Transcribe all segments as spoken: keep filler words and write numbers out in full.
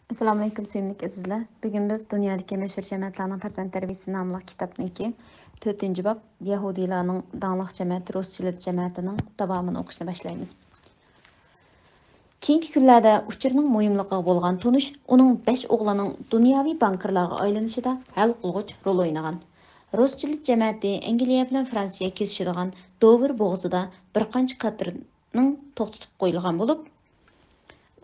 ئەسسالامۇئەلەيكۇم، سۆيۈملۈك ئەزىزلەر. بۈگۈن بىز دۇنيادىكى مەشھۇر جەمەتلەرنىڭ پەرزەنت تەربىيەسى ناملىق كىتابنىڭكى تۆتىنچى باب، يەھۇدىيلارنىڭ داڭلىق جەمەتى روسچىلىت جەمەتىنىڭ داۋامىنى ئوقۇشنى باشلايمىز. كېيىنكى كۈنلەردە ئۇچۇرنىڭ مۇھىملىقىغا بولغان تونۇش ئۇنىڭ بەش ئوغلىنىڭ دۇنياۋى بانكىرلارغا ئايلىنىشىدا ھەل قىلغۇچ رول ئوينىغان. روسچىلىت جەمەتى ئەنگلىيە بىلەن فرانسىيە كېسىشىدىغان دوۋېر بوغۇزىدا بىر قانچە كاتېرنىڭ توختىتىپ قويۇلغان بولۇپ،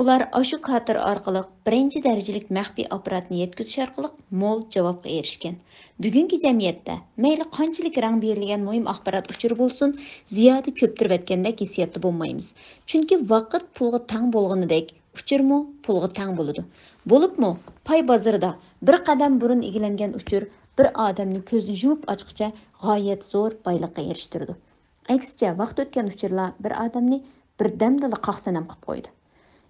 ئۇلار ئاشۇ كاتېر ئارقىلىق بىرىنچى دەرىجىلىك مەخپىي ئاپپاراتنى يەتكۈزۈش ئارقىلىق مول جاۋابقا ئېرىشكەن. بۈگۈنكى جەمئىيەتتە مەيلى قانچىلىك رەڭ بېرىلگەن مۇھىم ئاخبارات ئۇچۇرى بولسۇن، زىيادە كۆپتۈرۈۋەتكەندەك ھېسسىياتتا بولمايمىز. چۈنكى ۋاقىت پۇلغا تەڭ بولغىنىدەك، ئۇچۇرمۇ پۇلغا تەڭ بولىدۇ. بولۇپمۇ پاي بازىرىدا بىر قەدەم بۇرۇن ئىگىلەنگەن ئۇچۇر بىر ئادەمنى كۆزىنى يۇمۇپ ئاچقىچە غايەت زور بايلىققا ئېرىشتۈرىدۇ. ئەكسىچە، ۋاقىت ئۆتكەن ئۇچۇرلار بىر ئادەمنى بىردەمدىلا قاق سەنەم قىلىپ قويىدۇ.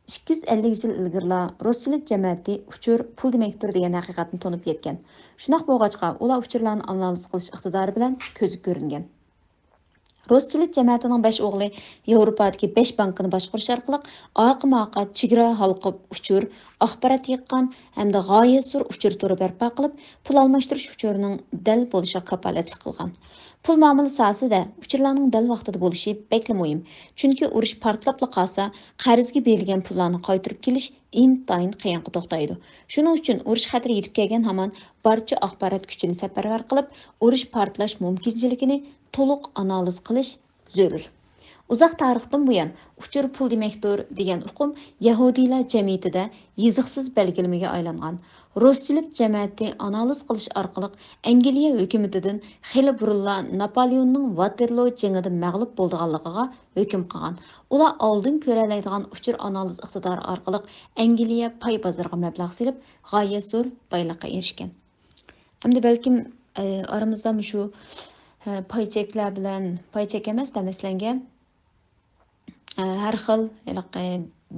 ئىككى يۈز ئەللىك يىل ئىلگىرىلا روسچىلىت جەمەتى ئۇچۇر پۇل دېمەكتۇر دېگەن ھەقىقەتنى تونۇپ يەتكەن. شۇنداق بولغاچقا، ئۇلار ئۇچۇرلارنى ئانالىز قىلىش ئىقتىدارى بىلەن كۆزگە كۆرۈنگەن. روسچىلىت جەمەتىنىڭ بەش ئوغلى ياۋروپادىكى بەش بانكىنى باشقۇرۇش ئارقىلىق ئارقىمۇئارقا چېگرا ھالقىپ ئۇچۇر، ئاخبارات يىغقان ھەمدە غايەت زور ئۇچۇر تورى بەرپا قىلىپ، پۇل ئالماشتۇرۇش ئۇچۇرىنىڭ دەل بولۇشىغا كاپالەتلىك قىلغان. پۇل مۇئامىلە ساھەسىدە ئۇچۇرلارنىڭ دەل ۋاقتىدا بولۇشى بەكلا مۇھىم. چۈنكى ئۇرۇش پارتلاپلا قالسا، قەرزگە بېرىلگەن پۇللارنى قايتۇرۇپ كېلىش ئىنتايىن قىيىنغا توختايدۇ. شۇنىڭ ئۈچۈن ئۇرۇش خەتىرى يېتىپ كەلگەن ھامان بارچە ئاخبارات كۈچىنى سەپەرۋەر قىلىپ، ئۇرۇش پارتلاش مۇمكىنچىلىكىنى تولۇق ئانالىز قىلىش زۆرۈر. ئۇزاق تارىختىن بۇيان، ئۇچۇر پۇل دېمەكتۇر دېگەن ئۇقۇم يەھۇدىيلار جەمئىيىتىدە يېزىقسىز بەلگىلىمىگە ئايلانغان. روسچىلىت جەمەتى ئانالىز قىلىش ئارقىلىق ئەنگلىيە ھۆكۈمىتىدىن خېلى بۇرۇنلا ناپالېئوننىڭ ۋاتېرلو جېڭىدە مەغلۇپ بولىدىغانلىقىغا ھۆكۈم قىلغان. ئۇلار ئالدىن كۆرەلەيدىغان ئۇچۇر ئانالىز ئىقتىدارى ئارقىلىق ئەنگلىيە پاي بازىرىغا مەبلەغ سېلىپ، غايەت زور بايلىققا ئېرىشكەن. ئەمدى بەلكىم، ئە، ئارىمىزدا مۇشۇ، ئە، پاي چەكلەر بىلەن، پاي چەك ئەمەس، تەمەسلەنگەن، ئە، ھەر خىل ھېلىقى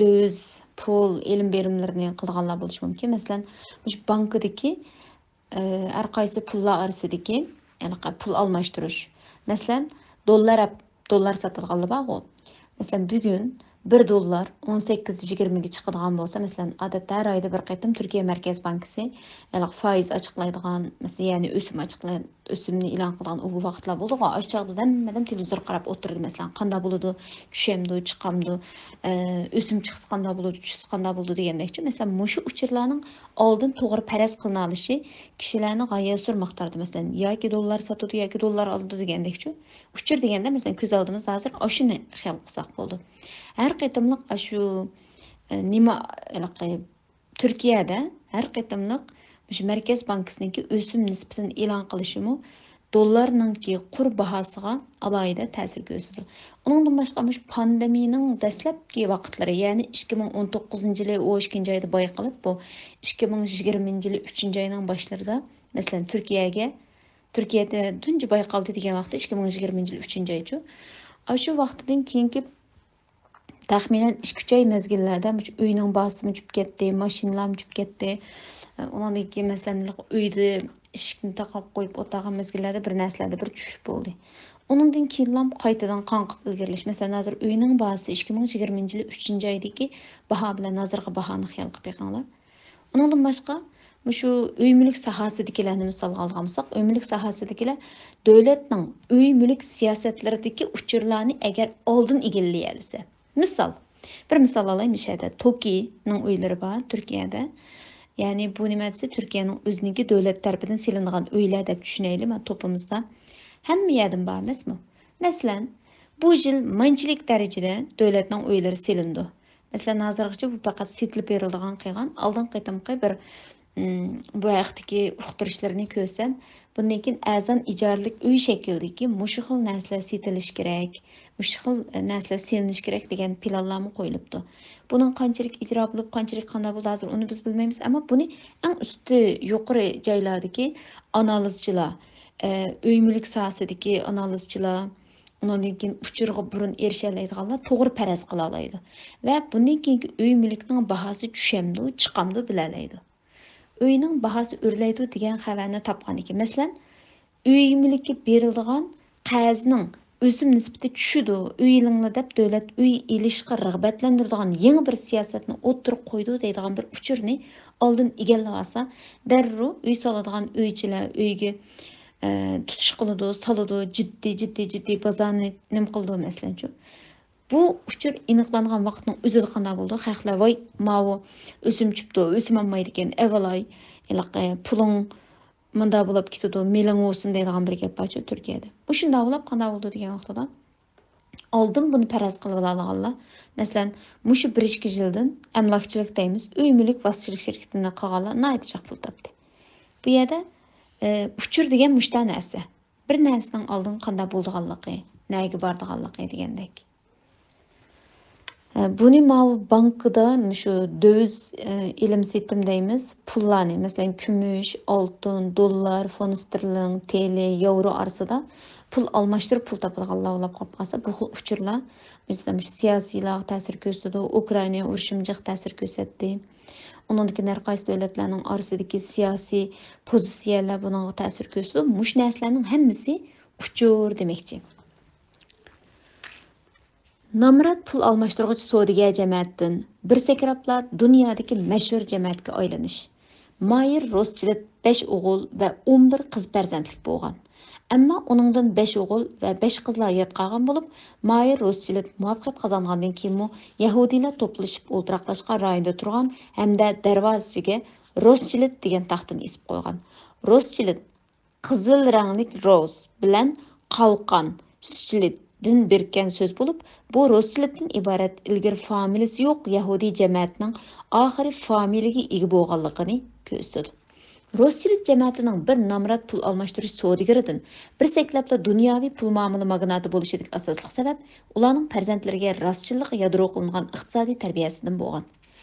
دۆز، پۇل، ئېلىم بېرىملىرىنى قىلىدىغانلار بولۇشى مۇمكىن. مەسىلەن، مۇشۇ بانكىدىكى، ئە، ھەر قايسى پۇللار ئارىسىدىكى ھېلىقى پۇل ئالماشتۇرۇش. مەسىلەن، دوللار ئەپ، دوللار ساتىدىغانلار بارغۇ. مەسىلەن، بۈگۈن بىر دوللار ئون سەككىز يىگىرمىگە چىقىدىغان بولسا، مەسىلەن، ئادەتتە ھەر ئايدا بىر قېتىم تۈركىيە مەركەز بانكىسى ھېلىقى فايىز ئاچىقلايدىغان، مەسىلەن، يەنى ئۆسۈم ئاچىقلاي-، ئۆسۈمنى ئېلان قىلىدىغان ئۇ ۋاقىتلار بولىدىغۇ، ئاشۇ چاغدا ھەممە ئادەم تېلېۋىزورغا قاراپ ئولتۇرىدۇ، مەسىلەن، قانداق بولىدۇ، چۈشەمدۇ، چىقامدۇ، ئە، ئۆسۈم چىقسا قانداق بولىدۇ، چۈشسە قانداق بولىدۇ دېگەندەكچۇ. مەسىلەن، مۇشۇ ئۇچۇرلارنىڭ ئالدىن توغرا پەرەز قىلىنالىشى كىشىلەرنى غايەت زور ماختاردى. مەسىلەن، ياكى دوللار ساتىدۇ، ياكى دوللار ئالىدۇ دېگەندەكچۇ. ئۇچۇر دېگەندە، مەسىلەن، كۆز ئالدىمىزدا ھازىر ئاشۇنى خىيال قىلساق بولىدۇ. ھەر قېتىملىق ئاشۇ، ئە، نېمە، ھېلىقى تۈركىيەدە ھەر قېتىملىق مۇشۇ مەركەز بانكىسىنىڭكى ئۆسۈم نىسبىتىنى ئېلان قىلىشىمۇ دوللارنىڭكى قۇر باھاسىغا ئالاھىدە تەسىر كۆرسىتىدۇ. ئۇنىڭدىن باشقا، مۇشۇ پاندېمىيىنىڭ دەسلەپكى ۋاقىتلىرى، يەنى ئىككى مىڭ ئون توققۇزىنچى يىلى ئون ئىككىنچى ئايدا بايقىلىپ، بۇ ئىككى مىڭ يىگىرمىنچى يىلى ئۈچىنچى ئاينىڭ باشلىرىدا، مەسىلەن، تۈركىيەگە، تۈركىيەدە تۇنجى بايقالدى دېگەن ۋاقىتتا ئىككى مىڭ يىگىرمىنچى يىلى ئۈچىنچى ئايچۇ. ئاشۇ ۋاقتىدىن كېيىنكى تەخمىنەن ئىككى، ئۈچ ئاي مەزگىللەردە مۇشۇ ئۆينىڭ باھاسىمۇ چۈشۈپ كەتتى، ماشىنىلارمۇ چۈشۈپ كەتتى. ئۇنىڭدىن كېيىن، مەسىلەن، ئۆيدە ئىشىكنى تاقاپ قويۇپ ئولتۇرغان مەزگىللەردە بىر نەرسىلەردە بىر چۈشۈش بولدى. ئۇنىڭدىن كېيىنلا قايتىدىن قاڭقىپ ئىلگىرىلەش. مەسىلەن، ھازىر ئۆينىڭ باھاسى ئىككى مىڭ يىگىرمىنچى يىلى ئۈچىنچى ئايدىكى باھا بىلەن ھازىرقى باھانى خىيال قىلىپ بېقىڭلار. ئۇنىڭدىن باشقا، مۇشۇ ئۆي مۈلۈك ساھەسىدىكىلەرنى مىسالغا ئالىدىغان بولساق، ئۆي مۈلۈك ساھەسىدىكىلەر دۆلەتنىڭ ئۆي مۈلۈك سىياسەتلىرىدىكى ئۇچۇرلارنى ئەگەر ئالدىن ئىگىلىيەلىسە، مىسال، بىر مىسال ئالايلى، مۇشۇ يەردە توكىنىڭ ئۆيلىرى بار تۈركىيەدە. يەنى بۇ نېمە دېسە، تۈركىيەنىڭ ئۆزىنىڭكى دۆلەت تەرىپىدىن سېلىنىدىغان ئۆيلەر دەپ چۈشىنەيلى، مانا توپىمىزدا ھەممە يەردىن بار ئەمەسمۇ؟ مەسىلەن، بۇ يىل مانچىلىك دەرىجىدە دۆلەتنىڭ ئۆيلىرى سېلىنىدۇ. مەسىلەن، ھازىرغىچە بۇ پەقەت سېتىلىپ بېرىلىدىغان قىلغان. ئالدىنقى قېتىمقى بىر، ئىم، بۇ ھەقتىكى ئۇقتۇرۇشلىرىنى كۆرسەم، بۇندىن كېيىن ئەرزان ئىجارىلىك ئۆي شەكلىدىكى مۇشۇ خىل نەرسىلەر سېتىلىشى كېرەك، مۇشۇ خىل نەرسىلەر سېلىنىشى كېرەك دېگەن پىلانلارمۇ قويۇلۇپتۇ. بۇنىڭ قانچىلىك ئىجرا بولۇپ، قانچىلىك قانداق بولىدۇ، ھازىر ئۇنى بىز بىلمەيمىز، ئەمما بۇنى ئەڭ ئۈستى يۇقىرى جايلاردىكى ئانالىزچىلار، ئە، ئۆي مۈلۈك ساھەسىدىكى ئانالىزچىلار، ئۇنىڭدىن كېيىن ئۇچۇرغا بۇرۇن ئېرىشەلەيدىغانلار توغرا پەرەز قىلالايدۇ ۋە بۇندىن كېيىنكى ئۆي مۈلۈكنىڭ باھاسى چۈشەمدۇ، چىقامدۇ بىلەلەيدۇ. ئۆينىڭ باھاسى ئۆرلەيدۇ دېگەن خەۋەرنى تاپقان ئىكەن. مەسىلەن، ئۆي مۈلكى بېرىلىدىغان قەرزنىڭ ئۆسۈم نىسبىتى چۈشىدۇ، ئۆي ئېلىڭلار دەپ دۆلەت ئۆي ئېلىشقا رىغبەتلەندۈرىدىغان يېڭى بىر سىياسەتنى ئوتتۇرىغا قويىدۇ دەيدىغان بىر ئۇچۇرنى ئالدىن ئىگىلىۋالسا، دەررۇ ئۆي سالىدىغان ئۆيچىلەر ئۆيگە، ئە، تۇتۇش قىلىدۇ، سالىدۇ، جىددىي، جىددىي، جىددىي بازارنى نېمە قىلىدۇ، مەسىلەنچۇ. بۇ ئۇچۇر ئېنىقلانغان ۋاقىتنىڭ ئۆزىدە قانداق بولىدۇ؟ خەقلەر، ۋاي، ماۋۇ ئۆسۈم چۈشۈپتۇ، ئۆسۈم ئالمايدىكەن، ئەۋلاي، ھېلىقى پۇلۇڭ مۇنداق بولۇپ كېتىدۇ، مېلىڭ بولسۇن دەيدىغان بىر گەپ بارچۇ تۈركىيەدە. مۇشۇنداق بولۇپ قانداق بولىدۇ دېگەن ۋاقتىدا، ئالدىن بۇنى پەرەز قىلىۋالالىغانلار، مەسىلەن، مۇشۇ بىر ئىككى يىلدىن ئەملاكچىلىك دەيمىز، ئۆي مۈلۈك ۋاسىتىچىلىك شىركىتىنى قىلغانلار ناھايىتى جىق پۇل تاپتى. بۇ يەردە، ئە، ئۇچۇر دېگەن مۇشۇنداق نەرسە. بىر نەرسىنىڭ ئالدىن قانداق بولىدىغانلىقى، نەگە بارىدىغانلىقى دېگەندەك. ئە، بۇنى ماۋۇ بانكىدا مۇشۇ دۆۋىز، ئە، ئېلىم سېتىم دەيمىز، پۇللارنى، مەسىلەن، كۈمۈش، ئالتۇن، دوللار، فونت ستېرلىڭ، تېلى، ياۋرو ئارىسىدا پۇل ئالماشتۇرۇپ پۇل تاپىدىغانلار ئۇلاپ قاپ قالسا، بۇ خىل ئۇچۇرلار، مەسىلەن، مۇشۇ سىياسىيلارغا تەسىر كۆرسىتىدۇ، ئۇكرائىنا ئۇرۇشىمۇ جىق تەسىر كۆرسەتتى. ئۇنىڭدىن كېيىن ھەر قايسى دۆلەتلەرنىڭ ئارىسىدىكى سىياسىي پوزىتسىيەلەر بۇنىڭغا تەسىر كۆرسىتىدۇ. مۇشۇ نەرسىلەرنىڭ ھەممىسى ئۇچۇر دېمەكچى. نامرات پۇل ئالماشتۇرغۇچى سودىگەر جەمەتتىن بىر سەكرەپلا دۇنيادىكى مەشھۇر جەمەتكە ئايلىنىش. مايېر روسچىلىت بەش ئوغۇل ۋە ئون بىر قىز پەرزەنتلىك بولغان. ئەمما ئۇنىڭدىن بەش ئوغۇل ۋە بەش قىزلار ھايات قالغان بولۇپ، مايېر روسچىلىت مۇۋەپپەقىيەت قازانغاندىن كېيىنمۇ يەھۇدىيلار توپلىشىپ ئولتۇراقلاشقان رايوندا تۇرغان ھەمدە دەرۋازىسىگە روسچىلىت دېگەن تاختىنى ئېسىپ قويغان. روسچىلىت قىزىل رەڭلىك روز بىلەن قالقان، سىچلىتدىن بىرىككەن سۆز بولۇپ، بۇ روسچىلىتتىن ئىبارەت ئىلگىرى فامىلىسى يوق يەھۇدىي جەمەتىنىڭ ئاخىرى فامىلىگە ئىگە بولغانلىقىنى كۆرسىتىدۇ. روسچىلىت جەمەتىنىڭ بىر نامرات پۇل ئالماشتۇرۇش سودىگىرىدىن بىر سەكلەپلا دۇنياۋى پۇل مۇئامىلە ماگناتى بولۇشىدىكى ئاساسلىق سەۋەب ئۇلارنىڭ پەرزەنتلىرىگە راستچىللىق يادرو قىلىنغان ئىقتىسادىي تەربىيەسىدىن بولغان.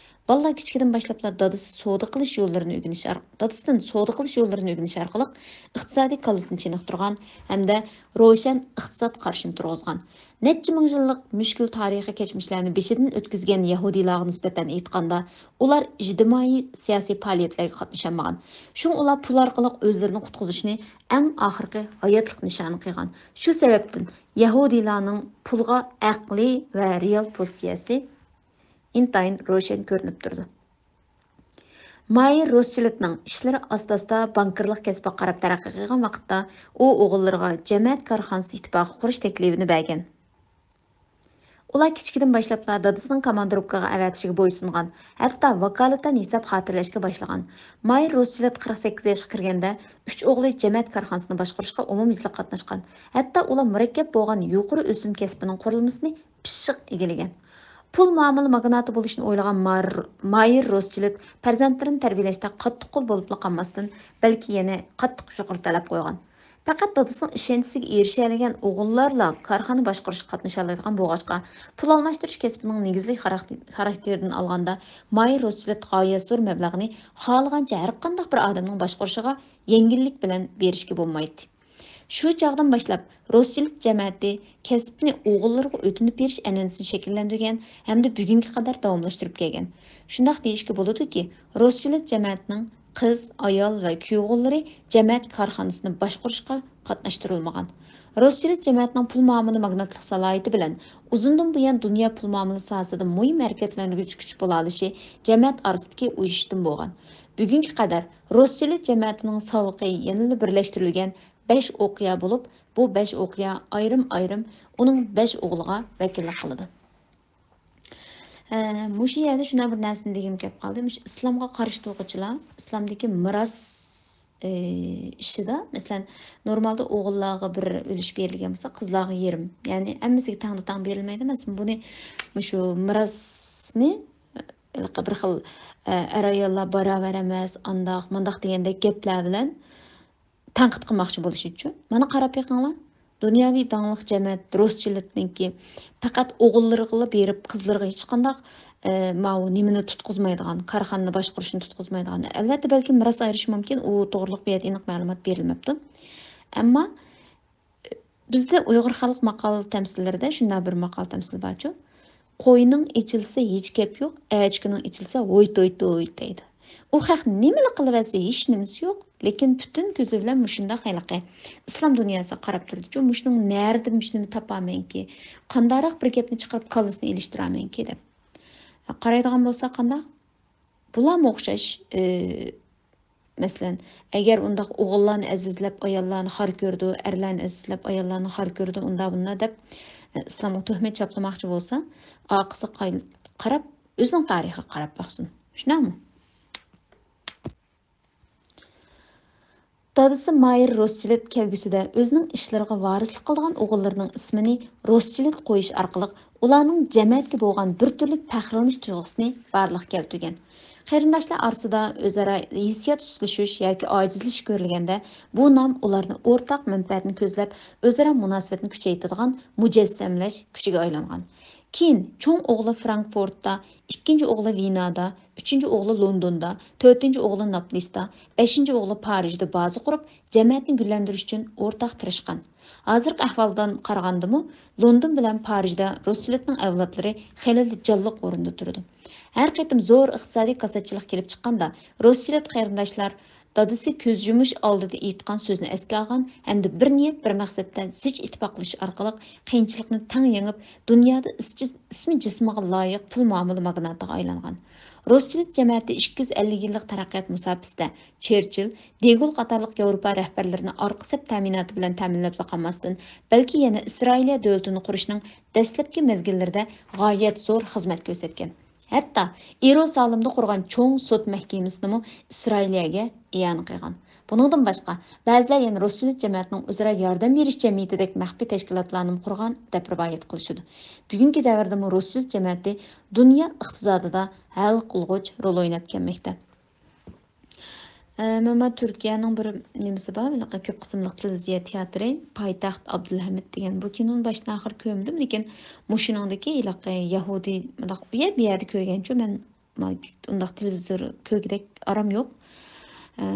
بالىلار كىچىكىدىن باشلاپلا دادىسى سودا قىلىش يوللىرىنى ئۆگىنىش ئار-، دادىسىدىن سودا قىلىش يوللىرىنى ئۆگىنىش ئارقىلىق ئىقتىسادىي كاللىسىنى چېنىقتۇرغان ھەمدە روشەن ئىقتىساد قارىشىنى تۇرغۇزغان. نەچچە مىڭ يىللىق مۈشكۈل تارىخىي كەچمىشلەرنى بېشىدىن ئۆتكۈزگەن يەھۇدىيلارغا نىسبەتەن ئېيتقاندا، ئۇلار ئىجتىمائىي سىياسىي پائالىيەتلەرگە قاتنىشالمىغان. شۇڭا ئۇلار پۇل ئارقىلىق ئۆزلىرىنى قۇتقۇزۇشنى ئەڭ ئاخىرقى ھاياتلىق نىشانى قىلغان. شۇ سەۋەبتىن يەھۇدىيلارنىڭ پۇلغا ئەقلىي ۋە رېئال پوزىتسىيەسى ئىنتايىن روشەن كۆرۈنۈپ تۇرىدۇ. مايېر روسچىلىتنىڭ ئىشلىرى ئاستا-ئاستا بانكىرلىق كەسپىگە قاراپ تەرەققىي قىلغان ۋاقىتتا، ئۇ ئوغۇللىرىغا جەمەت كارخانىسى ئىتتىپاقى قۇرۇش تەكلىپىنى بەرگەن. ئۇلار كىچىكىدىن باشلاپلا دادىسىنىڭ كاماندىروپكىغا ئەۋەتىشىگە بويسۇنغان، ھەتتا ۋاكالىتەن ھېساب خاتىرىلەشكە باشلىغان. مايېر روسچىلىت قىرىق سەككىز ياشقا كىرگەندە، ئۈچ ئوغلى جەمەت كارخانىسىنى باشقۇرۇشقا ئومۇميۈزلۈك قاتناشقان. ھەتتا ئۇلار مۇرەككەپ بولغان يۇقىرى ئۆسۈم كەسپىنىڭ قۇرۇلمىسىنى پىششىق ئىگىلىگەن. پۇل مۇئامىلە ماگناتى بولۇشنى ئويلىغان مار-، مايېر روسچىلىت پەرزەنتلىرىنى تەربىيەلەشتە قاتتىق قول بولۇپلا قالماستىن، بەلكى يەنە قاتتىق يۇقىرى تەلەپ قويغان. پەقەت دادىسىنىڭ ئىشەنچىسىگە ئېرىشەلىگەن ئوغۇللارلا كارخانا باشقۇرۇشقا قاتنىشالايدىغان بولغاچقا، پۇل ئالماشتۇرۇش كەسپىنىڭ نېگىزلىك خاراكتېر-، خاراكتېرىدىن ئالغاندا، مايېر روسچىلىت غايەت زور مەبلەغنى خالىغانچە ھەرقانداق بىر ئادەمنىڭ باشقۇرۇشىغا يەڭگىللىك بىلەن بېرىشكە بولمايتتى. شۇ چاغدىن باشلاپ، روسچىلىت جەمەتى كەسىپنى ئوغۇللىرىغا ئۆتۈنۈپ بېرىش ئەنئەنىسىنى شەكىللەندۈرگەن ھەمدە بۈگۈنگە قەدەر داۋاملاشتۇرۇپ كەلگەن. شۇنداق دېيىشكە بولىدۇكى، روسچىلىت جەمەتىنىڭ قىز، ئايال ۋە كۈيئوغۇللىرى جەمەت كارخانىسىنى باشقۇرۇشقا قاتناشتۇرۇلمىغان. روسچىلىت جەمەتىنىڭ پۇل مۇئامىلە ماگناتلىق سالاھىيىتى بىلەن ئۇزۇندىن بۇيان دۇنيا پۇل مۇئامىلە ساھەسىدە مۇھىم ھەرىكەتلەندۈرگۈچ كۈچ بولالىشى جەمەت ئارىسىدىكى ئۇيۇشۇشتىن بولغان. بۈگۈنگە قەدەر روسچىلىت جەمەتىنىڭ ساۋىقى يەنىلا بىرلەشتۈرۈلگەن بەش ئوقيا بولۇپ، بۇ بەش ئوقيا ئايرىم-ئايرىم ئۇنىڭ بەش ئوغلىغا ۋەكىللىك قىلىدۇ. ئە، مۇشۇ يەردە شۇنداق بىر نەرسىنى دېگۈم كەپ قالدى. مۇشۇ ئىسلامغا قارشى تۇرغۇچىلار ئىسلامدىكى مىراس، ئى، ئىشىدا، مەسىلەن، نورمالدا ئوغۇللارغا بىر ئۈلۈش بېرىلگەن بولسا، قىزلارغا يېرىم. يەنى ھەممىسىگە تەڭدە تەڭ بېرىلمەيدۇ. مەسىلەن، بۇنى مۇشۇ مىراسنى، ھېلىقى بىر خىل، ئە، ئەر-ئاياللار باراۋەر ئەمەس، ئانداق، مانداق دېگەندەك گەپلەر بىلەن تەنقىد قىلماقچى بولۇشىچۇ؟ مانا قاراپ بېقىڭلار. دۇنياۋى داڭلىق جەمەت روسچىلىتنىڭكى پەقەت ئوغۇللىرىغىلا بېرىپ، قىزلىرىغا ھېچقانداق، ئە، ماۋۇ نېمىنى تۇتقۇزمايدىغان، كارخانىنى باشقۇرۇشنى تۇتقۇزمايدىغان. ئەلۋەتتە، بەلكىم مىراس ئايرىشى مۇمكىن، ئۇ توغرىلىق بۇ يەردە ئېنىق مەلۇمات بېرىلمەپتۇ. ئەمما بىزدە ئۇيغۇر خەلق ماقال تەمسىللىرىدە شۇنداق بىر ماقال تەمسىل بارچۇ، «قوينىڭ ئېچىلسا ھېچ گەپ يوق، ئەچكىنىڭ ئېچىلسا ھوي توي توي» دەيدۇ. ئۇ خەق نېمىلا قىلىۋەرسە ھېچ نېمىسى يوق، لېكىن پۈتۈن كۆزى بىلەن مۇشۇنداق ھېلىقى ئىسلام دۇنياسىغا قاراپ تۇرىدىچۇ، مۇشۇنىڭ نەدە مۇشۇنى تاپامەنكى، قانداقراق بىر گەپنى چىقىرىپ كاللىسىنى ئېلىشتۇرامەنكى دەپ. قارايدىغان بولسا قانداق؟ بۇلارمۇ ئوخشاش، ئى، مەسىلەن، ئەگەر ئۇنداق ئوغۇللارنى ئەزىزلەپ، ئاياللارنى خار كۆرىدۇ، ئەرلەرنى ئەزىزلەپ، ئاياللارنى خار كۆرىدۇ، ئۇنداق بۇنداق دەپ، ئى، ئىسلامغا تۆھمەت چاپلىماقچى بولسا، ئارقىسىغا قاي-، قاراپ، ئۆزىنىڭ تارىخىغا قاراپ باقسۇن. شۇنداقمۇ؟ دادىسى ماير روسچىلىت كەلگۈسىدە ئۆزىنىڭ ئىشلىرىغا ۋارىسلىق قىلىدىغان ئوغۇللىرىنىڭ ئىسمىنى روسچىلىت قويۇش ئارقىلىق ئۇلارنىڭ جەمەتكە بولغان بىر تۈرلۈك پەخىرلىنىش تۇيغۇسىنى بارلىققا كەلتۈرگەن. قېرىنداشلار ئارىسىدا ئۆزئارا ھېسسىيات سۇسلىشىش ياكى ئاجىزلىشىش كۆرۈلگەندە، بۇ نام ئۇلارنى ئورتاق مەنپەئەتنى كۆزلەپ، ئۆزئارا مۇناسىۋەتنى كۈچەيتىدىغان مۇجەسسەملەش كۈچىگە ئايلانغان. كېيىن چوڭ ئوغلى فرانكفورتتا، ئىككىنچى ئوغلى ۋېنادا، ئۈچىنچى ئوغلى لوندوندا، تۆتىنچى ئوغلى ناپلىستا، بەشىنچى ئوغلى پارىژدا بازا قۇرۇپ، جەمەتنى گۈللەندۈرۈش ئۈچۈن ئورتاق تىرىشقان. ھازىرقى ئەھۋالدىن قارىغاندىمۇ، لوندون بىلەن پارىژدا روسچىلىتنىڭ ئەۋلادلىرى خېلىلا جانلىق ئورۇندا تۇرىدۇ. ھەر قېتىم زور ئىقتىسادىي كاساتچىلىق كېلىپ چىققاندا، روسچىلىت قېرىنداشلار دادىسى كۆز يۇمۇش ئالدىدا ئېيتقان سۆزنى ئەسكە ئالغان ھەمدە بىر نىيەت، بىر مەقسەتتە زىچ ئىتتىپاقلىشىش ئارقىلىق قىيىنچىلىقنى تەڭ يېڭىپ، دۇنيادا ئىسچى-، ئىسمى جىسمىغا لايىق پۇل مۇئامىلە ماگناتىغا ئايلانغان. روسچىلىت جەمەتى ئىككى يۈز ئەللىك يىللىق تەرەققىيات مۇساپىسىدە چېرچىل، دېگول قاتارلىق ياۋروپا رەھبەرلىرىنى ئارقا سەپ تەمىناتى بىلەن تەمىنلەپلا قالماستىن، بەلكى يەنە ئىسرائىلىيە دۆلىتىنى قۇرۇشنىڭ دەسلەپكى مەزگىللىرىدە غايەت زور خىزمەت كۆرسەتكەن. ھەتتا ئىيېرۇسالىمدا قۇرغان چوڭ سوت مەھكىمىسىنىمۇ ئىسرائىلىيەگە ئىئانە قىلغان. بۇنىڭدىن باشقا، بەزىلەر يەنە روسچىلىت جەمەتىنىڭ ئۆزئارا ياردەم بېرىش جەمئىيىتىدەك مەخپىي تەشكىلاتلارنىمۇ قۇرغان دەپ رىۋايەت قىلىشىدۇ. بۈگۈنكى دەۋردىمۇ روسچىلىت جەمەتى دۇنيا ئىقتىسادىدا ھەل قىلغۇچ رول ئويناپ كەلمەكتە. ئە، مانا تۈركىيەنىڭ بىر نېمىسى بار، ھېلىقى كۆپ قىسىملىق تېلېۋىزىيە تىياتىرى، پايتەخت ئابدۇلھەمىد دېگەن. بۇ كىنونى باشتىن ئاخىر كۆرمىدىم، لېكىن مۇشۇنىڭدىكى ھېلىقى يەھۇدىي، مۇنداق ئۇ يەر بۇ يەردە كۆرگەنچۇ مەن، ما-، ئۇنداق تېلېۋىزور كۆرگۈدەك ئارام يوق. ئە،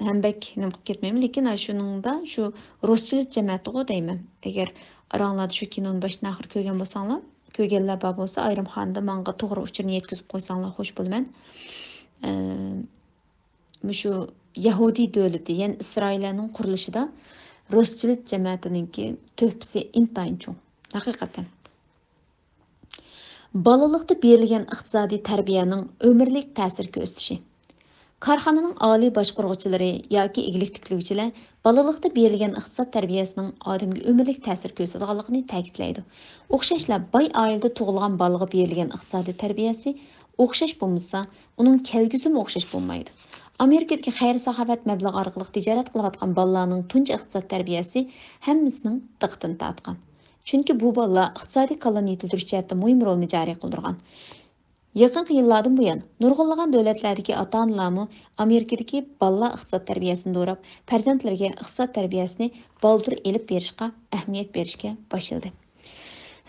ھەم بەك نېمە قىلىپ كەتمەيمەن، لېكىن ئاشۇنىڭدا شۇ روسچىلىت جەمەتىغۇ دەيمەن. ئەگەر ئاراڭلاردا شۇ كىنونى باشتىن ئاخىر كۆرگەن بولساڭلار، كۆرگەنلەر بار بولسا، ئايرىم خانىدا ماڭا توغرا ئۇچۇرنى يەتكۈزۈپ قويساڭلار خوش بولىمەن. ئە، مۇشۇ يەھۇدىي دۆلىتى، يەنى ئىسرائىلىيەنىڭ قۇرۇلۇشىدا روسچىلىت جەمەتىنىڭكى تۆھپىسى ئىنتايىن چوڭ، ھەقىقەتەن. بالىلىقتا بېرىلگەن ئىقتىسادىي تەربىيەنىڭ ئۆمۈرلۈك تەسىر كۆرسىتىشى. كارخانىنىڭ ئالىي باشقۇرغۇچىلىرى ياكى ئىگىلىك تىكلىگۈچىلەر بالىلىقتا بېرىلگەن ئىقتىساد تەربىيەسىنىڭ ئادەمگە ئۆمۈرلۈك تەسىر كۆرسىتىدىغانلىقىنى تەكىتلەيدۇ. ئوخشاشلا، باي ئائىلىدە تۇغۇلغان بالىغا بېرىلگەن ئىقتىسادىي تەربىيەسى ئوخشاش بولمىسا، ئۇنىڭ كەلگۈسىمۇ ئوخشاش بولمايدۇ. ئامېرىكىدىكى خەير-ساخاۋەت مەبلىغى ئارقىلىق تىجارەت قىلىۋاتقان بالىلارنىڭ تۇنجى ئىقتىساد تەربىيەسى ھەممىسىنىڭ دىققىتىنى تارتقان. چۈنكى بۇ بالىلار ئىقتىسادىي كاللىنى يېتىلدۈرۈش جەھەتتە مۇھىم رولنى جارى قىلدۇرغان. يېقىنقى يىللاردىن بۇيان، نۇرغۇنلىغان دۆلەتلەردىكى ئاتا-ئانىلارمۇ ئامېرىكىدىكى بالىلار ئىقتىساد تەربىيەسىنى دوراپ، پەرزەنتلىرىگە ئىقتىساد تەربىيەسىنى بالدۇر ئېلىپ بېرىشقا ئەھمىيەت بېرىشكە باشلىدى.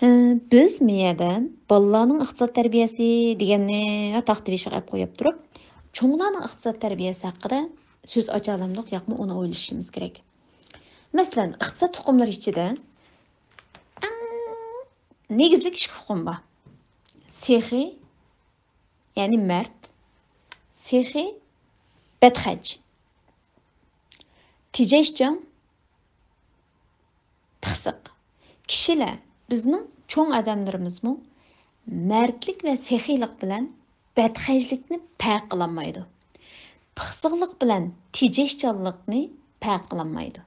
ھە، بىز مۇ يەردە بالىلارنىڭ ئىقتىساد تەربىيەسى دېگەننى تاختا بېشىغا ئەپ قويۇپ تۇرۇپ، چوڭلارنىڭ ئىقتىساد تەربىيەسى ھەققىدە سۆز ئاچالامدۇق ياقمۇ، ئۇنى ئويلىشىمىز كېرەك. مەسىلەن، ئىقتىساد ئۇقۇملىرى ئىچىدە ئەڭ نېگىزلىك ئىككى ئۇقۇم بار. سېخىي، يەنى مەرد، سېخىي، بەدخەج. تېجەشچان، پىخسىق. كىشىلەر، بىزنىڭ چوڭ ئادەملىرىمىزمۇ مەردلىك ۋە سېخىيلىق بىلەن بەدخەجلىكنى پەرق قىلالمايدۇ. پىخسىقلىق بىلەن تېجەشچانلىقنى پەرق قىلالمايدۇ.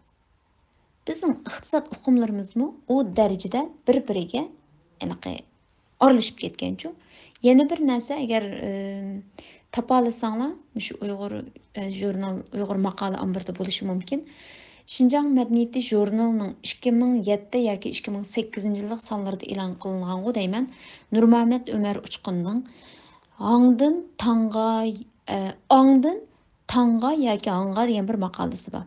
بىزنىڭ ئىقتىساد ئۇقۇملىرىمىزمۇ ئۇ دەرىجىدە بىر-بىرىگە ھېلىقى ئارىلىشىپ كەتكەنچۇ. يەنە بىر نەرسە، ئەگەر، ئىم، تاپالىساڭلار، مۇشۇ ئۇيغۇر، ئە، ژۇرنال، ئۇيغۇر ماقالە ئامبىرىدا بولۇشى مۇمكىن. شىنجاڭ مەدەنىيىتى ژۇرنىلىنىڭ ئىككى مىڭ يەتتە ياكى ئىككى مىڭ سەككىزىنچى يىللىق سانلىرىدا ئېلان قىلىنغانغۇ دەيمەن، نۇرمەمەت ئۆمەر ئۇچقۇننىڭ ھاڭدىن تاڭغا، ئە، ئاڭدىن تاڭغا ياكى ھاڭغا دېگەن بىر ماقالىسى بار.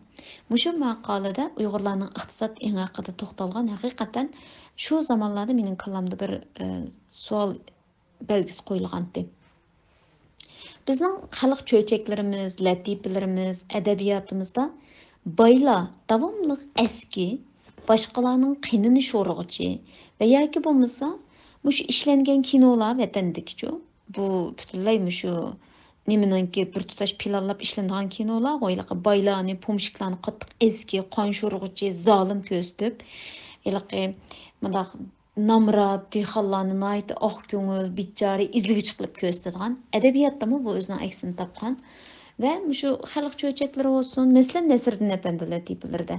مۇشۇ ماقالىدە ئۇيغۇرلارنىڭ ئىقتىساد ئېڭى ھەققىدە توختالغان. ھەقىقەتەن شۇ زامانلاردا مېنىڭ كاللامدا بىر، ئە، سوئال بەلگىسى قويۇلغانتى. بىزنىڭ خەلق چۆچەكلىرىمىز، لەتىپىلىرىمىز، ئەدەبىياتىمىزدا بايلار داۋاملىق ئەسكى، باشقىلارنىڭ قېنىنى شورىغۇچى ۋە ياكى بولمىسا مۇشۇ ئىشلەنگەن كىنولار ۋەتەندىكىچۇ، بۇ پۈتۈنلەي مۇشۇ نېمىنىڭكى بىر تۇتاش پىلانلاپ ئىشلىنىدىغان كىنولارغۇ، ھېلىقى بايلارنى، پومېشچىكلارنى قاتتىق ئەسكى، قان شورىغۇچى، زالىم كۆرسىتىپ، ھېلىقى مۇنداق نامرات دېھقانلارنى ناھايىتى ئاق كۆڭۈل، بىچارە، ئېزىلگۈچى قىلىپ كۆرسىتىدىغان ئەدەبىياتتىمۇ بۇ ئۆزىنىڭ ئەكسىنى تاپقان. ۋە مۇشۇ خەلق چۆچەكلىرى بولسۇن، مەسىلەن، نەسرىدىن ئەپەندى لەتىپىلىرىدە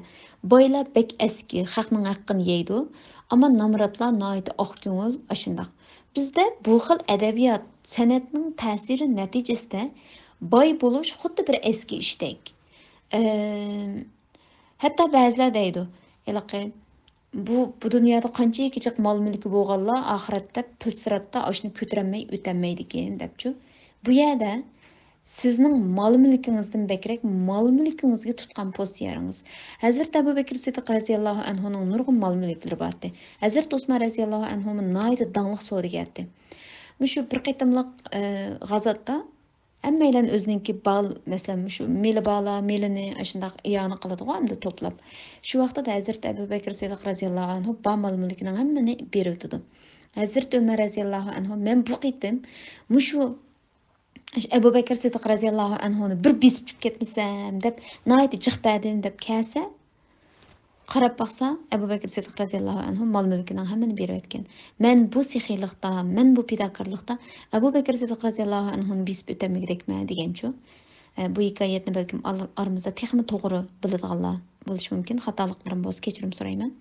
بايلار بەك ئەسكى، خەقنىڭ ھەققىنى يەيدۇ، ئەمما نامراتلار ناھايىتى ئاق كۆڭۈل، ئاشۇنداق. بىزدە بۇ خىل ئەدەبىيات، سەنئەتنىڭ تەسىرى نەتىجىسىدە باي بولۇش خۇددى بىر ئەسكى ئىشتەك. ئەم، ھەتتا بەزىلەر دەيدۇ، ھېلىقى، بۇ، بۇ دۇنيادا قانچىكى جىق مال-مۈلكى بولغانلار ئاخىرەتتە پىلسىراتتا ئاشۇنى كۆتۈرەلمەي ئۆتەلمەيدىكەن، دەپچۇ. بۇ يەردە سىزنىڭ مال-مۈلكىڭىزدىن بەكرەك مال-مۈلكىڭىزگە تۇتقان پوزىتسىيەڭىز. ھەزرىتى ئەبۇ بەكرى سىددىق رەزىياللاھۇ ئەنھۇنىڭ نۇرغۇن مال-مۈلۈكلىرى بارتى. ھەزرىتى ئوسمان رەزىياللاھۇ ئەنھۇمۇ ناھايىتى داڭلىق سودىگەرتى. مۇشۇ بىر قېتىملىق، ئە، غازاتتا ھەممەيلەن ئۆزىنىڭكى بال-، مەسىلەن، مۇشۇ مېلى بارلار مېلىنى ئاشۇنداق ئىئانە قىلىدىغۇ ئەمدى توپلاپ. شۇ ۋاقىتتا ھەزرىتى ئەبۇ بەكرى سىددىق رەزىياللاھۇ ئەنھۇ بار مال-مۈلكىنىڭ ھەممىنى بېرىۋېتىدۇ. ھەزرىتى ئۆمەر رەزىياللاھۇ ئەنھۇ، مەن بۇ قېتىم مۇشۇ ئەبۇ بەكرى سىددىق رەزىياللاھۇ ئەنھۇنى بىر بېسىپ چۈشۈپ كەتمىسەم دەپ ناھايىتى جىق بەردىم دەپ كەلسە، قاراپ باقسا، ئەبۇ بەكرى سىددىق رەزىياللاھۇ ئەنھۇ مال-مۈلكىنىڭ ھەممىنى بېرىۋەتكەن. مەن بۇ سېخىيلىقتا، مەن بۇ پىداكارلىقتا ئەبۇ بەكرى سىددىق رەزىياللاھۇ ئەنھۇنى بېسىپ ئۆتەلمىگۈدەكمەن دېگەنچۇ. ئە، بۇ ھېكايەتنى بەلكىم ئال-، ئارىمىزدا تېخىمۇ توغرا بىلىدىغانلار بولۇشى مۇمكىن. خاتالىقلىرىم بولسا كەچۈرۈم سورايمەن.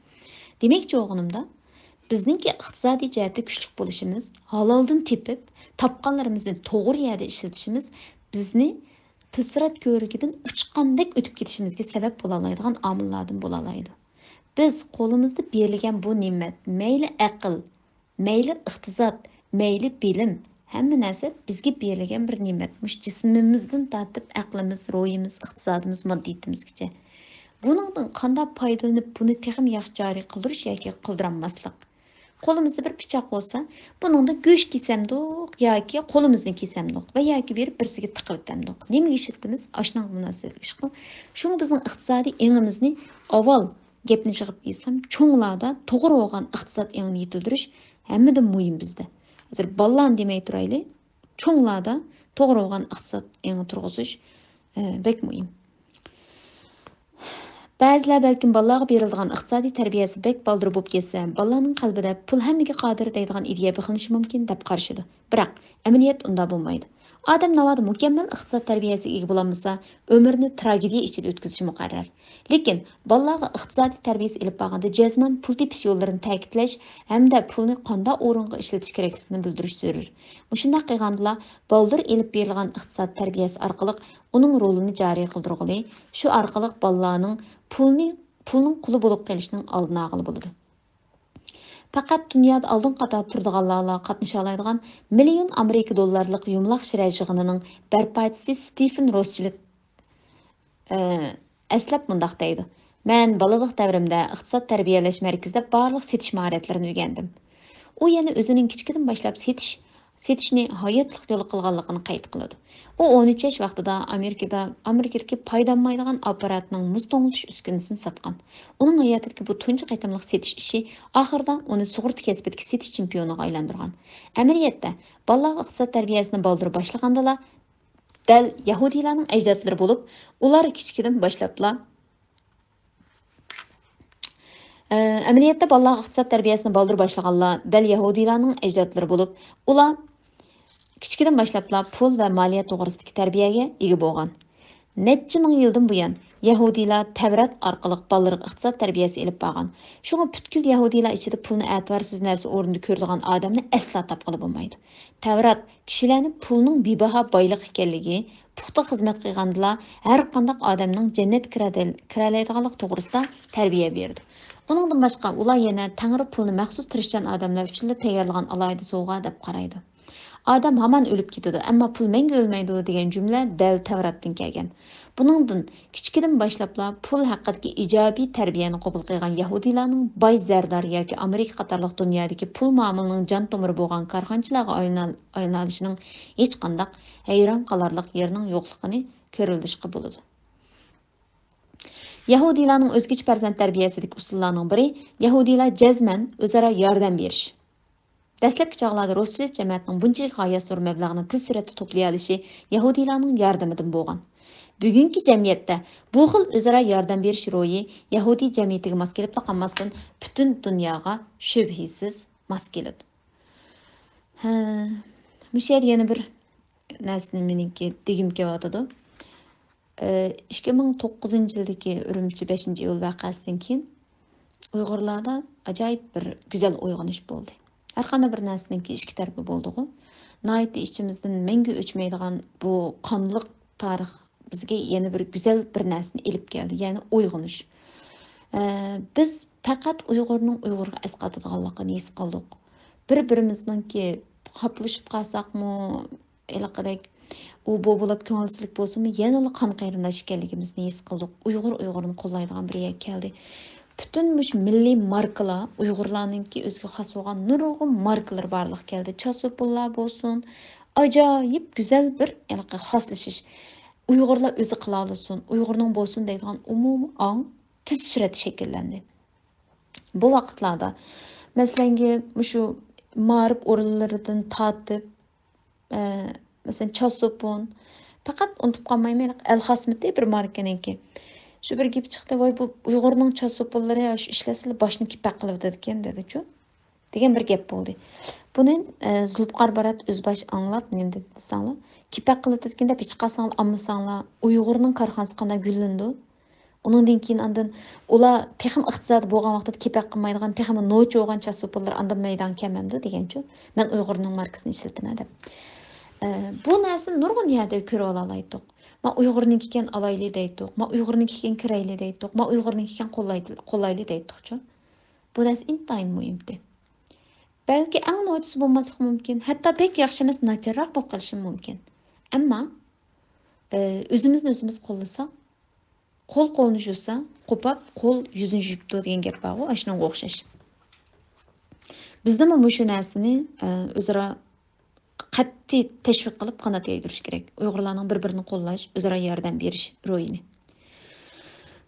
دېمەكچى بولغىنىمدا، بىزنىڭكى ئىقتىسادىي جەھەتتە كۈچلۈك بولۇشىمىز، ھالالدىن تېپىپ، تاپقانلىرىمىزنى توغرا يەردە ئىشلىتىشىمىز بىزنى پىلسىرات كۆۋرۈكىدىن ئۇچقاندەك ئۆتۈپ كېتىشىمىزگە سەۋەب بولالايدىغان ئامىللاردىن بولالايدۇ. بىز قولىمىزدا بېرىلگەن بۇ نېمەت، مەيلى ئەقىل، مەيلى ئىقتىساد، مەيلى بىلىم، ھەممە نەرسە بىزگە بېرىلگەن بىر نېمەت. مۇشۇ جىسمىمىزدىن تارتىپ ئەقلىمىز، روھىمىز، ئىقتىسادىمىز، ماددىيىتىمىزگىچە. بۇنىڭدىن قانداق پايدىلىنىپ، بۇنى تېخىمۇ ياخشى جارى قىلدۇرۇش ياكى قىلدۇرالماسلىق؟ قولىمىزدا بىر پىچاق بولسا، بۇنىڭدا گۆش كېسەمدۇق ياكى قولىمىزنى كېسەمدۇق ۋە ياكى بېرىپ بىرسىگە تىقىۋېتەمدۇق. نېمىگە ئىشلىتىمىز؟ ئاشۇنىڭغا مۇناسىۋەتلىك ئىش قىلىپ. شۇڭا بىزنىڭ ئىقتىسادىي ئېڭىمىزنى ئاۋۋال گەپنى يىغىپ ئېيتسام، چوڭلاردا توغرا بولغان ئىقتىساد ئېڭىنى يېتىلدۈرۈش ھەممىدىن مۇھىم بىزدە. ھازىر بالىلارنى دېمەي تۇرايلى، چوڭلاردا توغرا بولغان ئىقتىساد ئېڭى تۇرغۇزۇش، ئە، بەك مۇھىم. بەزىلەر بەلكىم بالىلارغا بېرىلىدىغان ئىقتىسادىي تەربىيەسى بەك بالدۇر بولۇپ كەتسە، بالىلارنىڭ قەلبىدە پۇل ھەممىگە قادىر دەيدىغان ئىدىيە بېقىنىشى مۇمكىن دەپ قارىشىدۇ. بىراق، ئەمەلىيەت ئۇنداق بولمايدۇ. ئادەم ناۋادا مۇكەممەل ئىقتىساد تەربىيەسىگە ئىگە بولالمىسا، ئۆمرىنى تراگېدىيە ئىچىدە ئۆتكۈزۈشى مۇقەررەر. لېكىن، بالىلارغا ئىقتىسادىي تەربىيەسى ئېلىپ بارغاندا جەزمەن پۇل تېپىش يوللىرىنى تەكىتلەش ھەمدە پۇلنى قانداق ئورۇنغا ئىشلىتىش كېرەكلىكىنى بىلدۈرۈش زۆرۈر. مۇشۇنداق قىلغاندىلا، بالدۇر ئېلىپ بېرىلغان ئىقتىساد تەربىيەسى ئارقىلىق ئۇنىڭ رولىنى جارى قىلدۇرغىلى، شۇ ئارقىلىق بالىلارنىڭ پۇلنى، پۇلنىڭ قۇلى بولۇپ قېلىشنىڭ ئالدىنى ئالغىلى بولىدۇ. پەقەت دۇنيادا ئالدىنقى قاتاردا تۇرىدىغانلارلا قاتنىشالايدىغان مىليون ئامېرىكا دوللارلىق يۇمىلاق شىرە يىغىنىنىڭ بەرپاچىسى ستېفېن روسچىلد، ئە، ئەسلەپ مۇنداق دەيدۇ: «مەن بالىلىق دەۋرىمدە ئىقتىساد تەربىيەلەش مەركىزىدە بارلىق سېتىش ماھارەتلىرىنى ئۆگەندىم.» ئۇ يەنە ئۆزىنىڭ كىچىكىدىن باشلاپ سېتىش، سېتىشنى ھاياتلىق يولى قىلغانلىقىنى قەيت قىلىدۇ. ئۇ ئون ئۈچ ياش ۋاقتىدا ئامېرىكىدا، ئامېرىكىدىكى پايدالانمايدىغان ئاپپاراتنىڭ مۇز توڭلىتىش ئۈسكۈنىسىنى ساتقان. ئۇنىڭ ھاياتىدىكى بۇ تۇنجى قېتىملىق سېتىش ئىشى ئاخىرىدا ئۇنى سۇغۇرتا كەسپىدىكى سېتىش چېمپىيونىغا ئايلاندۇرغان. ئەمەلىيەتتە، بالىلارغا ئىقتىساد تەربىيەسىنى بالدۇر باشلىغاندىلا، دەل يەھۇدىيلارنىڭ ئەجدادلىرى بولۇپ، ئۇلار كىچىكىدىن باشلاپلا، ئە، ئەمەلىيەتتە بالىلارغا ئىقتىساد تەربىيەسىنى بالدۇر باشلىغانلار دەل يەھۇدىيلارنىڭ ئەجدادلىرى بولۇپ، ئۇلار كىچىكىدىن باشلاپلا پۇل ۋە مالىيە توغرىسىدىكى تەربىيەگە ئىگە بولغان. نەچچە مىڭ يىلدىن بۇيان، يەھۇدىيلار تەۋرات ئارقىلىق بالىلىرىغا ئىقتىساد تەربىيەسى ئېلىپ بارغان. شۇڭا پۈتكۈل يەھۇدىيلار ئىچىدە پۇلنى ئەتىۋارسىز نەرسە ئورنىدا كۆرىدىغان ئادەمنى ئەسلا تاپقىلى بولمايدۇ. تەۋرات كىشىلەرنى پۇلنىڭ بىباھا بايلىق ئىكەنلىكى، پۇختا خىزمەت قىلغاندىلا ھەر قانداق ئادەمنىڭ جەننەتكە كىرەدە-، كىرەلەيدىغانلىقى توغرىسىدا تەربىيە بېرىدۇ. ئۇنىڭدىن باشقا، ئۇلار يەنە تەڭرى پۇلنى مەخسۇس تىرىشچان ئادەملەر ئۈچۈنلا تەييارلىغان ئالاھىدە سوۋغا دەپ قارايدۇ. «ئادەم ھامان ئۆلۈپ كېتىدۇ، ئەمما پۇل مەڭگۈ ئۆلمەيدۇ» دېگەن جۈملە دەل تەۋراتتىن كەلگەن. بۇنىڭدىن كىچىكىدىن باشلاپلا پۇل ھەققىدىكى ئىجابىي تەربىيەنى قوبۇل قىلغان يەھۇدىيلارنىڭ باي زەردار ياكى ئامېرىكا قاتارلىق دۇنيادىكى پۇل مۇئامىلىنىڭ جان تومۇرى بولغان كارخانىچىلارغا ئايلىنال-، ئايلىنالىشىنىڭ ھېچقانداق ھەيران قالارلىق يېرىنىڭ يوقلۇقىنى كۆرۈۋېلىشقا بولىدۇ. يەھۇدىيلارنىڭ ئۆزگىچە پەرزەنت تەربىيەسىدىكى ئۇسۇللارنىڭ بىرى، يەھۇدىيلار جەزمەن ئۆزئارا ياردەم بېرىش. دەسلەپكى چاغلاردا روسچىلىت جەمەتىنىڭ بۇنچىلىك غايەت زور مەبلەغنى تېز سۈرئەتتە توپلىيالىشى يەھۇدىيلارنىڭ ياردىمىدىن بولغان. بۈگۈنكى جەمئىيەتتە بۇ خىل ئۆزئارا ياردەم بېرىش روھى يەھۇدىي جەمئىيىتىگە ماس كېلىپلا قالماستىن، پۈتۈن دۇنياغا شۈبھىسىز ماس كېلىدۇ. ھە، مۇشۇ يەردە يەنە بىر نەرسىنى مېنىڭكى دېگۈم كېلىۋاتىدۇ. ئىككى مىڭ توققۇزىنچى يىلدىكى ئۈرۈمچى بەشىنچى ئىيۇل ۋەقەسىدىن كېيىن ئۇيغۇرلاردا ئاجايىپ بىر گۈزەل ئويغىنىش بولدى. ھەرقانداق بىر نەرسىنىڭكى ئىككى تەرىپى بولىدىغۇ. ناھايىتى ئىچىمىزدىن مەڭگۈ ئۆچمەيدىغان بۇ قانلىق تارىخ بىزگە يەنە بىر گۈزەل بىر نەرسىنى ئېلىپ كەلدى، يەنى ئويغىنىش. ئە، بىز پەقەت ئۇيغۇرنىڭ ئۇيغۇرغا ئەسقاتىدىغانلىقىنى ھېس قىلدۇق. بىر-بىرىمىزنىڭكى خاپىلىشىپ قالساقمۇ، ھېلىقىدەك ئۇ بۇ بولۇپ كۆڭۈلسىزلىك بولسىمۇ، يەنىلا قان قېرىنداش ئىكەنلىكىمىزنى ھېس قىلدۇق. ئۇيغۇر ئۇيغۇرنى قوللايدىغان بىر يەرگە كەلدى. پۈتۈن مۇشۇ مىللىي ماركىلار، ئۇيغۇرلارنىڭكى ئۆزىگە خاس بولغان نۇرغۇن ماركىلىرى بارلىققا كەلدى. چاسۇپۇللار بولسۇن، ئاجايىپ گۈزەل بىر ھېلىقى خاسلىشىش. ئۇيغۇرلار ئۆزى قىلالىسۇن، ئۇيغۇرنىڭ بولسۇن دەيدىغان ئومۇمىي ئاڭ تېز سۈرئەتتە شەكىللەندى. بۇ ۋاقىتلاردا، مەسىلەنگە، مۇشۇ مائارىپ ئورۇنلىرىدىن تارتىپ، ئە، مەسىلەن، چاسوپۇن، پەقەت ئۇنتۇپ قالمايمەن، ئەل خاسمىتى بىر ماركىنىڭكى. شۇ بىر گېپى چىقتى، ۋاي، بۇ ئۇيغۇرنىڭ چاسوپۇنلىرى شۇ ئىشلەتسىلا باشنى كېپەك قىلىۋېتىدىكەن، دېدىچۇ. دېگەن بىر گەپ بولدى. بۇنى، ئە، زۇلپىقار بارات ئۆزى باش ئاڭلاپ، نېمە دېدى دېسەڭلار، كېپەك قىلىۋېتىدىكەن دەپ ھېچ قالساڭلار ئالمىساڭلار، ئۇيغۇرنىڭ كارخانىسى قانداق گۈللىنىدۇ؟ ئۇنىڭدىن كېيىن ئاندىن ئۇلار تېخىمۇ ئىقتىسادىي بولغان ۋاقتىدا كېپەك قىلمايدىغان، تېخىمۇ نوچى بولغان چاسوپۇنلار ئاندىن مەيدانغا كەلمەمدۇ دېگەنچۇ، مەن ئۇيغۇرنىڭ ماركىسىنى ئىشلىتىمەن دەپ. ئە، بۇ نەرسىنى نۇرغۇن يەردە كۆرۈۋالالايتتۇق. ما ئۇيغۇرنىڭكىكەن ئالايلى دەيتتۇق، ما ئۇيغۇرنىڭكىكەن كىرەيلى دەيتتۇق، ما ئۇيغۇرنىڭكىكەن قوللايلى، قوللايلى دەيتتۇقچۇ. بۇ نەرسە ئىنتايىن مۇھىمتى. بەلكى ئەڭ نوچىسى بولماسلىقى مۇمكىن، ھەتتا بەك ياخشى ئەمەس، ناچارراق بولۇپ قېلىشى مۇمكىن. ئەمما، ئە، ئۆزىمىزنى ئۆزىمىز قوللىساق، قول قولنى يۇسا، قوپاپ قول يۈزىنى يۇيۇپتۇ دېگەن گەپ بارغۇ، ئاشۇنىڭغا ئوخشاش. بىزدىمۇ مۇشۇ نەرسىنى، ئە، ئۆزئارا قەتئىي تەشۋىق قىلىپ قانات يايدۇرۇش كېرەك. ئۇيغۇرلارنىڭ بىر-بىرىنى قوللاش، ئۆزئارا ياردەم بېرىش روھىنى.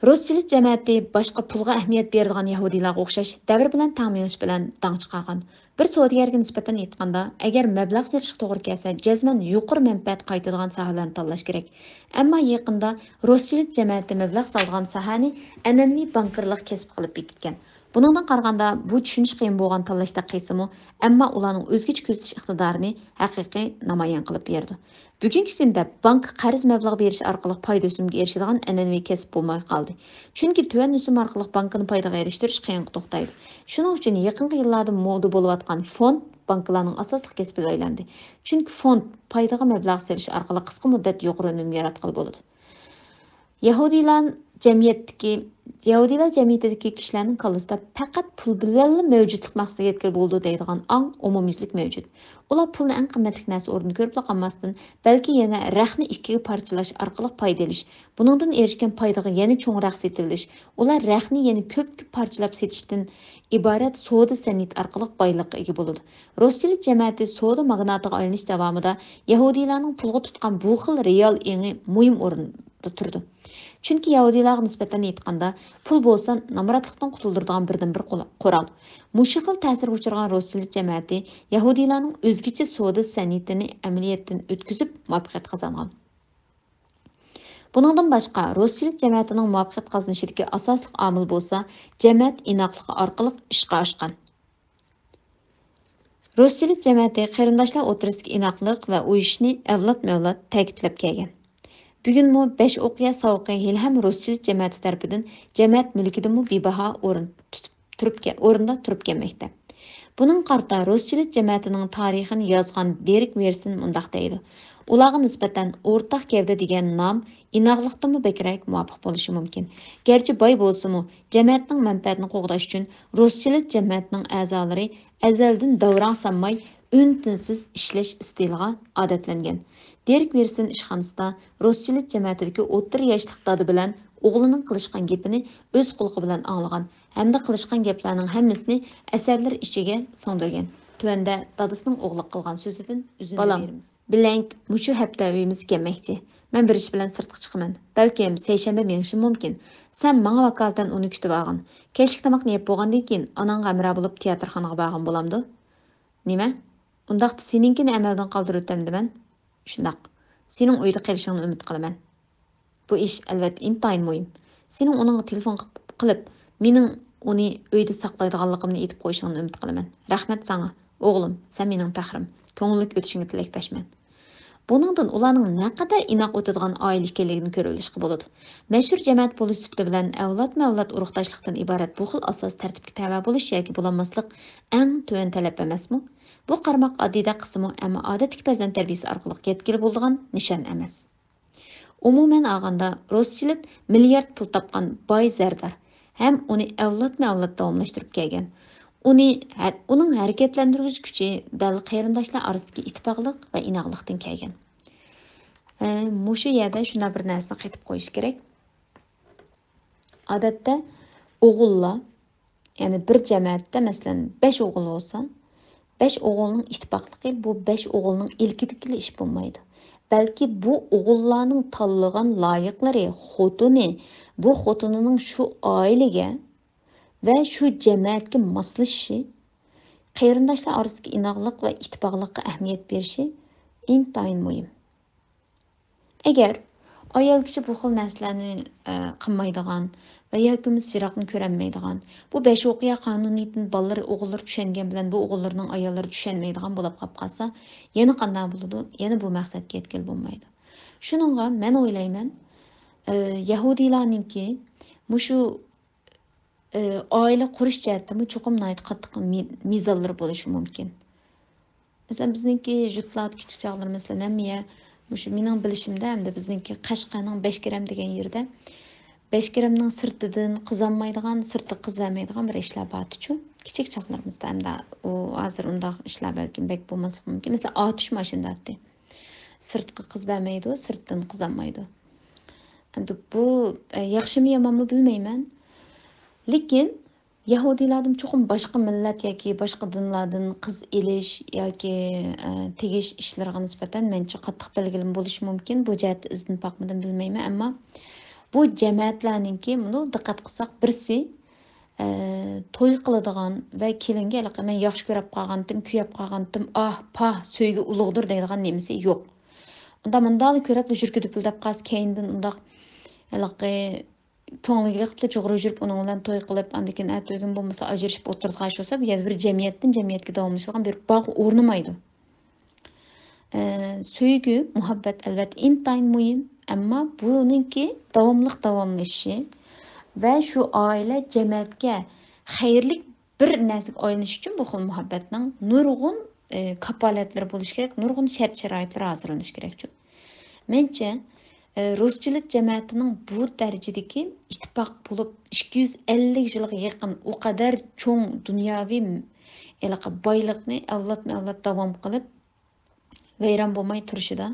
روسچىلىت جەمەتى باشقا پۇلغا ئەھمىيەت بېرىدىغان يەھۇدىيلارغا ئوخشاش دەۋر بىلەن تەڭ مېڭىش بىلەن داڭ چىقارغان. بىر سودىگەرگە نىسبەتەن ئېيتقاندا، ئەگەر مەبلەغ سېلىشقا توغرا كەلسە، جەزمەن يۇقىرى مەنپەئەت قايتىدىغان ساھەلەرنى تاللاش كېرەك. ئەمما يېقىندا روسچىلىت جەمەتى مەبلەغ سالىدىغان ساھەنى ئەنئەنىۋى بانكىرلىق كەسپى قىلىپ بېكىتكەن. بۇنىڭدىن قارىغاندا، بۇ چۈشىنىش قىيىن بولغان تاللاشتەك قىلسىمۇ، ئەمما ئۇلارنىڭ ئۆزگىچە كۆزىتىش ئىقتىدارىنى ھەقىقىي نامايان قىلىپ بېرىدۇ. بۈگۈنكى كۈندە بانكا قەرز مەبلىغى بېرىش ئارقىلىق پايدا ئۆسۈمىگە ئېرىشىدىغان ئەنئەنىۋى كەسىپ بولماي قالدى. چۈنكى تۆۋەن ئۆسۈم ئارقىلىق بانكىنى پايدىغا ئېرىشتۈرۈش قىيىنغا توختايدۇ. شۇنىڭ ئۈچۈن يېقىنقى يىللاردا مودا بولۇۋاتقان فوند بانكىلارنىڭ ئاساسلىق كەسپىگە ئايلاندى. چۈنكى فوند پايدىغا مەبلەغ سېلىش ئارقىلىق قىسقا مۇددەت يۇقىرى ئۈنۈم ياراتقىلى بولىدۇ. يەھۇدىيلار جەمئىيەتتىكى، يەھۇدىيلار جەمئىيىتىدىكى كىشىلەرنىڭ كاللىسىدا پەقەت پۇل بىلەنلا مەۋجۇتلۇق مەقسىتىگە يەتكىلى بولىدۇ دەيدىغان ئاڭ ئومۇميۈزلۈك مەۋجۇت. ئۇلار پۇلنى ئەڭ قىممەتلىك نەرسە ئورنىدا كۆرۈپلا قالماستىن، بەلكى يەنە رەخنە ئىككىگە پارچىلاش ئارقىلىق پايدا ئېلىش، بۇنىڭدىن ئېرىشكەن پايدىغا يەنە چوڭراق سېتىۋېلىش، ئۇلار رەخنە يەنە كۆپكە پارچىلاپ سېتىشتىن ئىبارەت سودا سەنئىتى ئارقىلىق بايلىققا ئىگە بولىدۇ. روسچىلىت جەمەتى سودا ماگناتىغا ئايلىنىش داۋامىدا يەھۇدىيلارنىڭ پۇلغا تۇتقان بۇ خىل رېئال ئېڭى مۇھىم ئورۇندا تۇرىدۇ. چۈنكى يەھۇدىيلارغا نىسبەتەن ئېيتقاندا، پۇل بولسا نامراتلىقتىن قۇتۇلدۇرىدىغان بىردىنبىر قولا-، قورال. مۇشۇ خىل تەسىرگە ئۇچرىغان روسچىلىت جەمەتى يەھۇدىيلارنىڭ ئۆزگىچە سودا سەنئىتىنى ئەمەلىيەتتىن ئۆتكۈزۈپ مۇۋەپپەقىيەت قازانغان. بۇنىڭدىن باشقا، روسچىلىت جەمەتىنىڭ مۇۋەپپەقىيەت قازىنىشىدىكى ئاساسلىق ئامىل بولسا جەمەت ئىناقلىقى ئارقىلىق ئىشقا ئاشقان. روسچىلىت جەمەتى قېرىنداشلار ئوتتۇرىسىدىكى ئىناقلىق ۋە ئۇيۇشۇشنى ئەۋلادمۇ-ئەۋلاد تەكىتلەپ كەلگەن. بۈگۈنمۇ بەش ئوقيا ساۋۇقى ھېلىھەم روسچىلىت جەمەتى تەرىپىدىن جەمەت مۈلكىدىمۇ بىباھا ئورۇن تۇتۇپ تۇرۇپ كە-، ئورۇندا تۇرۇپ كەلمەكتە. بۇنىڭغا قارىتا روسچىلىت جەمەتىنىڭ تارىخىنى يازغان دېرېك ۋېرسىن مۇنداق دەيدۇ: «ئۇلارغا نىسبەتەن ئورتاق گەۋدە دېگەن نام ئىناقلىقتىنمۇ بەكرەك مۇۋاپىق بولۇشى مۇمكىن. گەرچە باي بولسىمۇ، جەمەتنىڭ مەنپەئەتىنى قوغداش ئۈچۈن روسچىلىت جەمەتىنىڭ ئەزالىرى ئەزەلدىن داۋراڭ سالماي، ئۈن-تىنسىز ئىشلەش ئىستىلىغا ئادەتلەنگەن.» دېرېك ۋېرسىن ئىشخانىسىدا روسچىلىت جەمەتىدىكى ئوتتۇرا ياشلىق دادا بىلەن ئوغلىنىڭ قىلىشقان گېپىنى ئۆز قۇلىقى بىلەن ئاڭلىغان ھەمدە قىلىشقان گەپلەرنىڭ ھەممىسىنى ئەسەرلىرى ئىچىگە سىڭدۈرگەن. تۆۋەندە دادىسىنىڭ ئوغلىغا قىلغان سۆزىدىن ئۈزۈندە بېرىمىز. بالام، بىلەڭ مۇشۇ ھەپتە ئۆيىمىزگە كەلمەكچى. مەن بىر ئىش بىلەن سىرتقا چىقىمەن. بەلكىم سەيشەنبە مېڭىشىم مۇمكىن. سەن ماڭا ۋاكالىتەن ئۇنى كۈتۈۋالغىن. كەچلىك تاماقنى يەپ بولغاندىن كېيىن ئاناڭغا ھەمراھ بولۇپ تىياتىرخانىغا بارغىن بولامدۇ؟ نېمە؟ ئۇنداقتا سېنىڭكىنى ئەمەلدىن قالدۇرۇۋېتەمدىمەن؟ شۇنداق. سېنىڭ ئۆيدە قېلىشىڭنى ئۈمىد قىلىمەن. بۇ ئىش، ئەلۋەتتە، ئىنتايىن مۇھىم. سېنىڭ ئۇنىڭغا تېلېفون قىلىپ، قىلىپ، مېنىڭ ئۇنى ئۆيدە ساقلايدىغانلىقىمنى ئېيتىپ قويۇشۇڭنى ئۈمىد قىلىمەن. رەھمەت ساڭا، ئوغلۇم، سەن مېنىڭ پەخرىم. كۆڭۈللۈك ئۆتۈشۈڭگە تىلەكداشمەن. بۇنىڭدىن ئۇلارنىڭ نەقەدەر ئىناق ئۆتىدىغان ئائىلە ئىكەنلىكىدىن كۆرۈۋېلىشقا بولىدۇ. مەشھۇر جەمەت بولۇش سۈپىتى بىلەن ئەۋلادمۇ ئەۋلاد ئۇرۇقداشلىقتىن ئىبارەت بۇ خىل ئاساس تەرتىپكە تەۋە بولۇش ياكى بولالماسلىق ئەڭ تۆۋەن تەلەپ ئەمەسمۇ؟ بۇ قارىماق ئاددىيدەك قىلسىمۇ، ئەمما ئادەتتىكى پەرزەنت تەربىيىسى ئارقىلىق يەتكىلى بولىدىغان نىشان ئەمەس. ئومۇمەن ئالغاندا، روسچىلىت مىليارد پۇل تاپقان باي زەردار ھەم ئۇنى ئەۋلادمۇ ئەۋلاد داۋاملاشتۇرۇپ كەلگەن. ئۇنى ھەر-، ئۇنىڭ ھەرىكەتلەندۈرگۈچ كۈچى دەل قېرىنداشلار ئارىسىدىكى ئىتتىپاقلىق ۋە ئىناقلىقتىن كەلگەن. ئە، مۇشۇ يەردە شۇنداق بىر نەرسىنى قېتىپ قويۇش كېرەك. ئادەتتە ئوغۇللار، يەنى بىر جەمەتتە، مەسىلەن، بەش ئوغۇل بولسا، بەش ئوغۇلنىڭ ئىتتىپاقلىقى بۇ بەش ئوغۇلنىڭ ئىلكىدىكىلا ئىش بولمايدۇ. بەلكى بۇ ئوغۇللارنىڭ تاللىغان لايىقلىرى، خوتۇنى، بۇ خوتۇنىنىڭ شۇ ئائىلىگە ۋە شۇ جەمەتكە ماسلىشىشى، قېرىنداشلار ئارىسىدىكى ئىناقلىق ۋە ئىتتىپاقلىققا ئەھمىيەت بېرىشى ئىنتايىن مۇھىم. ئەگەر ئايال كىشى بۇ خىل نەرسىلەرنى، ئە، قىلمايدىغان ۋە ياكى بولمىسا يىراقنى كۆرەلمەيدىغان، بۇ بەش ۋەقە قانۇنىيىتىنى بالىلىرى، ئوغۇللىرى چۈشەنگەن بىلەن بۇ ئوغۇللىرىنىڭ ئاياللىرى چۈشەنمەيدىغان بولۇپ قاپ قالسا، يەنە قانداق بولىدۇ؟ يەنە بۇ مەقسەتكە يەتكىلى بولمايدۇ. شۇنىڭغا مەن ئويلايمەن، ئە، يەھۇدىيلارنىڭكى مۇشۇ ئائىلە قۇرۇش جەھەتتىمۇ چوقۇم ناھايىتى قاتتىق مى-، مىزانلىرى بولۇشى مۇمكىن. مەسىلەن، بىزنىڭكى يۇرتلاردا كىچىك چاغلىرىمىزدا ھەممە يەر، مۇشۇ مېنىڭ بىلىشىمدە، ھەمدە بىزنىڭكى قەشقەرنىڭ بەشكېرەم دېگەن يېرىدە بەشكېرەمنىڭ سىرتىدىن قىزارمايدىغان، سىرتىغا قىز بەرمەيدىغان بىر ئىشلار بارتىچۇ. كىچىك چاغلىرىمىزدا، ئەمدى ئۇ ھازىر ئۇنداق ئىشلار بەلكىم بەك بولماسلىقى مۇمكىن. مەسىلەن، ئاتۇش ماشىنا دەيتتى. سىرتقا قىز بەرمەيدۇ، سىرتتىن قىز ئالمايدۇ. ئەمدى بۇ، ئە، ياخشىمۇ يامانمۇ بىلمەيمەن. لېكىن يەھۇدىيلاردىن چوقۇم باشقا مىللەت ياكى باشقا دىنلاردىن قىز ئېلىش ياكى، ئە، تېگىش ئىشلىرىغا نىسبەتەن مەنچە قاتتىق بەلگىلىمە بولۇشى مۇمكىن. بۇ جەھەتتە ئىزدىنىپ باقمىدىم، بىلمەيمەن. ئەمما بۇ جەمەتلەرنىڭكى، مۇنۇ دىققەت قىلساق، بىرسى، ئە، توي قىلىدىغان ۋە كېلىنگە ھېلىقى مەن ياخشى كۆرۈپ قالغانتىم، كۆيۈپ قالغانتىم، ئاھ، پاھ، سۆيگۈ ئۇلۇغدۇر دەيدىغان نېمىسى يوق. ئۇنداق مۇنداقلا كۆرۈپلا يۈرىكى دۈپۈلدەپ قالسا، كەينىدىن ئۇنداق ھېلىقى كۆڭلىگە بېقىپلا جۇغۇرۇپ يۈرۈپ، ئۇنىڭ بىلەن توي قىلىپ، ئاندىن كېيىن ئەتىگۈن بولمىسا ئاجرىشىپ ئولتۇرىدىغان ئىش بولسا، بۇ يەردە بىر جەمئىيەتتىن جەمئىيەتكە داۋاملىشىدىغان بىر باغ ئورنىمايدۇ. ئە، سۆيگۈ، مۇھەببەت ئەلۋەتتە ئىنتايىن مۇھىم، ئەمما بۇنىڭكى داۋاملىق داۋاملىشىشى ۋە شۇ ئائىلە، جەمەتكە خەيرلىك بىر نەرسىگە ئايلىنىش ئۈچۈن بۇ خىل مۇھەببەتنىڭ نۇرغۇن، ئە، كاپالەتلىرى بولۇشى كېرەك، نۇرغۇن شەرت-شارائىتلىرى ھازىرلىنىشى كېرەكچۇ. مەنچە، ئە، روسچىلىت جەمەتىنىڭ بۇ دەرىجىدىكى ئىتتىپاق بولۇپ، ئىككى يۈز ئەللىك يىلغا يېقىن ئۇ قەدەر چوڭ دۇنياۋى، ھېلىقى بايلىقنى ئەۋلادمۇ ئەۋلاد داۋام قىلىپ، ۋەيران بولماي تۇرۇشىدا،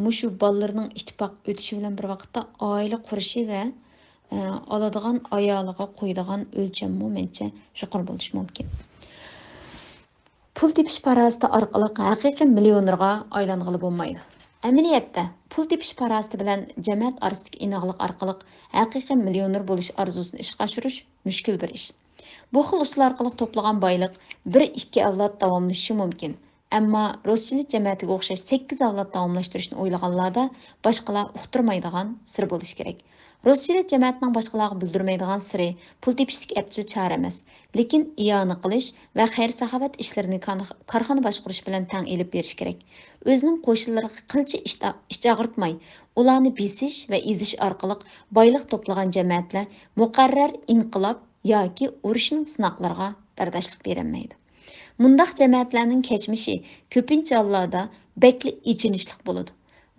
مۇشۇ بالىلىرىنىڭ ئىتتىپاق ئۆتۈشى بىلەن بىر ۋاقىتتا ئائىلە قۇرۇشى ۋە، ئە، ئالىدىغان ئايالىغا قويىدىغان ئۆلچەممۇ مەنچە يۇقىرى بولۇشى مۇمكىن. پۇل تېپىش پاراسىتى ئارقىلىق ھەقىقىي مىليونېرغا ئايلانغىلى بولمايدۇ. ئەمەلىيەتتە، پۇل تېپىش پاراسىتى بىلەن جەمەت ئارىسىدىكى ئىناقلىق ئارقىلىق ھەقىقىي مىليونېر بولۇش ئارزۇسىنى ئىشقا ئاشۇرۇش مۈشكۈل بىر ئىش. بۇ خىل ئۇسۇل ئارقىلىق توپلىغان بايلىق بىر، ئىككى ئەۋلاد داۋاملىشىشى مۇمكىن. ئەمما روسچىلىت جەمەتىگە ئوخشاش سەككىز ئەۋلاد داۋاملاشتۇرۇشنى ئويلىغانلاردا باشقىلار ئۇقتۇرمايدىغان سىر بولۇشى كېرەك. روسچىلىت جەمەتنىڭ باشقىلارغا بىلدۈرمەيدىغان سىرى پۇل تېپىشتىكى ئەپچىل چارە ئەمەس، لېكىن ئىئانە قىلىش ۋە خەير-ساخاۋەت ئىشلىرىنى كان-، كارخانا باشقۇرۇش بىلەن تەڭ ئېلىپ بېرىش كېرەك. ئۆزىنىڭ قوشنىلىرىغا قىلچە ئىچ-، ئىچ ئاغرىتماي، ئۇلارنى بېسىش ۋە ئېزىش ئارقىلىق بايلىق توپلىغان جەمەتلەر مۇقەررەر ئىنقىلاب ياكى ئۇرۇشنىڭ سىناقلىرىغا بەرداشلىق بېرەلمەيدۇ. مۇنداق جەمەتلەرنىڭ كەچمىشى كۆپىنچە ھاللاردا بەكلا ئېچىنىشلىق بولىدۇ.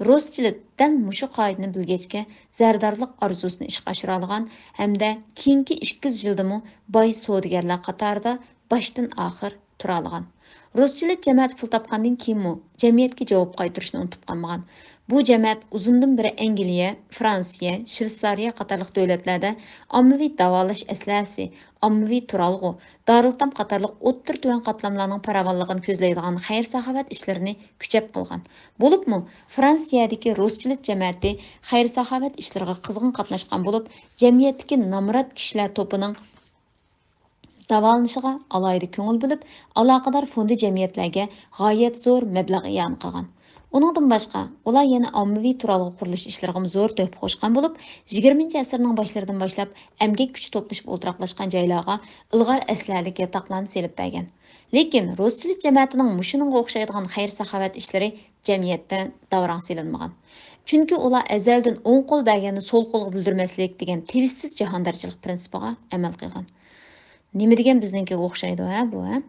روسچىلىت دەل مۇشۇ قائىدىنى بىلگەچكە، زەردارلىق ئارزۇسىنى ئىشقا ئاشۇرالىغان ھەمدە كېيىنكى ئىككى يۈز يىلدىمۇ باي سودىگەرلەر قاتارىدا باشتىن ئاخىر تۇرالىغان. روسچىلىت جەمەتى پۇل تاپقاندىن كېيىنمۇ جەمئىيەتكە جاۋاب قايتۇرۇشنى ئۇنتۇپ قالمىغان. بۇ جەمەت ئۇزۇندىن بېرى ئەنگلىيە، فرانسىيە، شۋېتسارىيە قاتارلىق دۆلەتلەردە ئاممىۋى داۋالاش ئەسلىھەسى، ئاممىۋى تۇرالغۇ، دارىلئېتام قاتارلىق ئوتتۇرا تۆۋەن قاتلاملارنىڭ پاراۋانلىقىنى كۆزلەيدىغان خەير-ساخاۋەت ئىشلىرىنى كۈچەپ قىلغان. بولۇپمۇ فرانسىيەدىكى روسچىلىت جەمەتى خەير-ساخاۋەت ئىشلىرىغا قىزغىن قاتناشقان بولۇپ، جەمئىيەتتىكى نامرات كىشىلەر توپىنىڭ داۋالىنىشىغا ئالاھىدە كۆڭۈل بۆلۈپ، ئالاقىدار فوندى جەمئىيەتلەرگە غايەت زور مەبلەغ ئىئانە قىلغان. ئۇنىڭدىن باشقا، ئۇلار يەنە ئاممىۋى تۇرالغۇ قۇرۇلۇش ئىشلىرىغىمۇ زور تۆھپە قوشقان بولۇپ، يىگىرمىنچى ئەسىرنىڭ باشلىرىدىن باشلاپ ئەمگەك كۈچى توپلىشىپ ئولتۇراقلاشقان جايلارغا ئىلغار ئەسلىھەلىك ياتاقلارنى سېلىپ بەرگەن. لېكىن روسچىلىت جەمەتىنىڭ مۇشۇنىڭغا ئوخشايدىغان خەير-ساخاۋەت ئىشلىرى جەمئىيەتتە داۋراڭ سېلىنمىغان. چۈنكى ئۇلار ئەزەلدىن ئوڭ قول بەرگەننى سول قولغا بىلدۈرمەسلىك دېگەن تىۋىشسىز جاھاندارچىلىق پىرىنسىپىغا ئەمەل قىلغان. نېمە دېگەن بىزنىڭكىگە ئوخشايدۇ، ھە، بۇ، ھە؟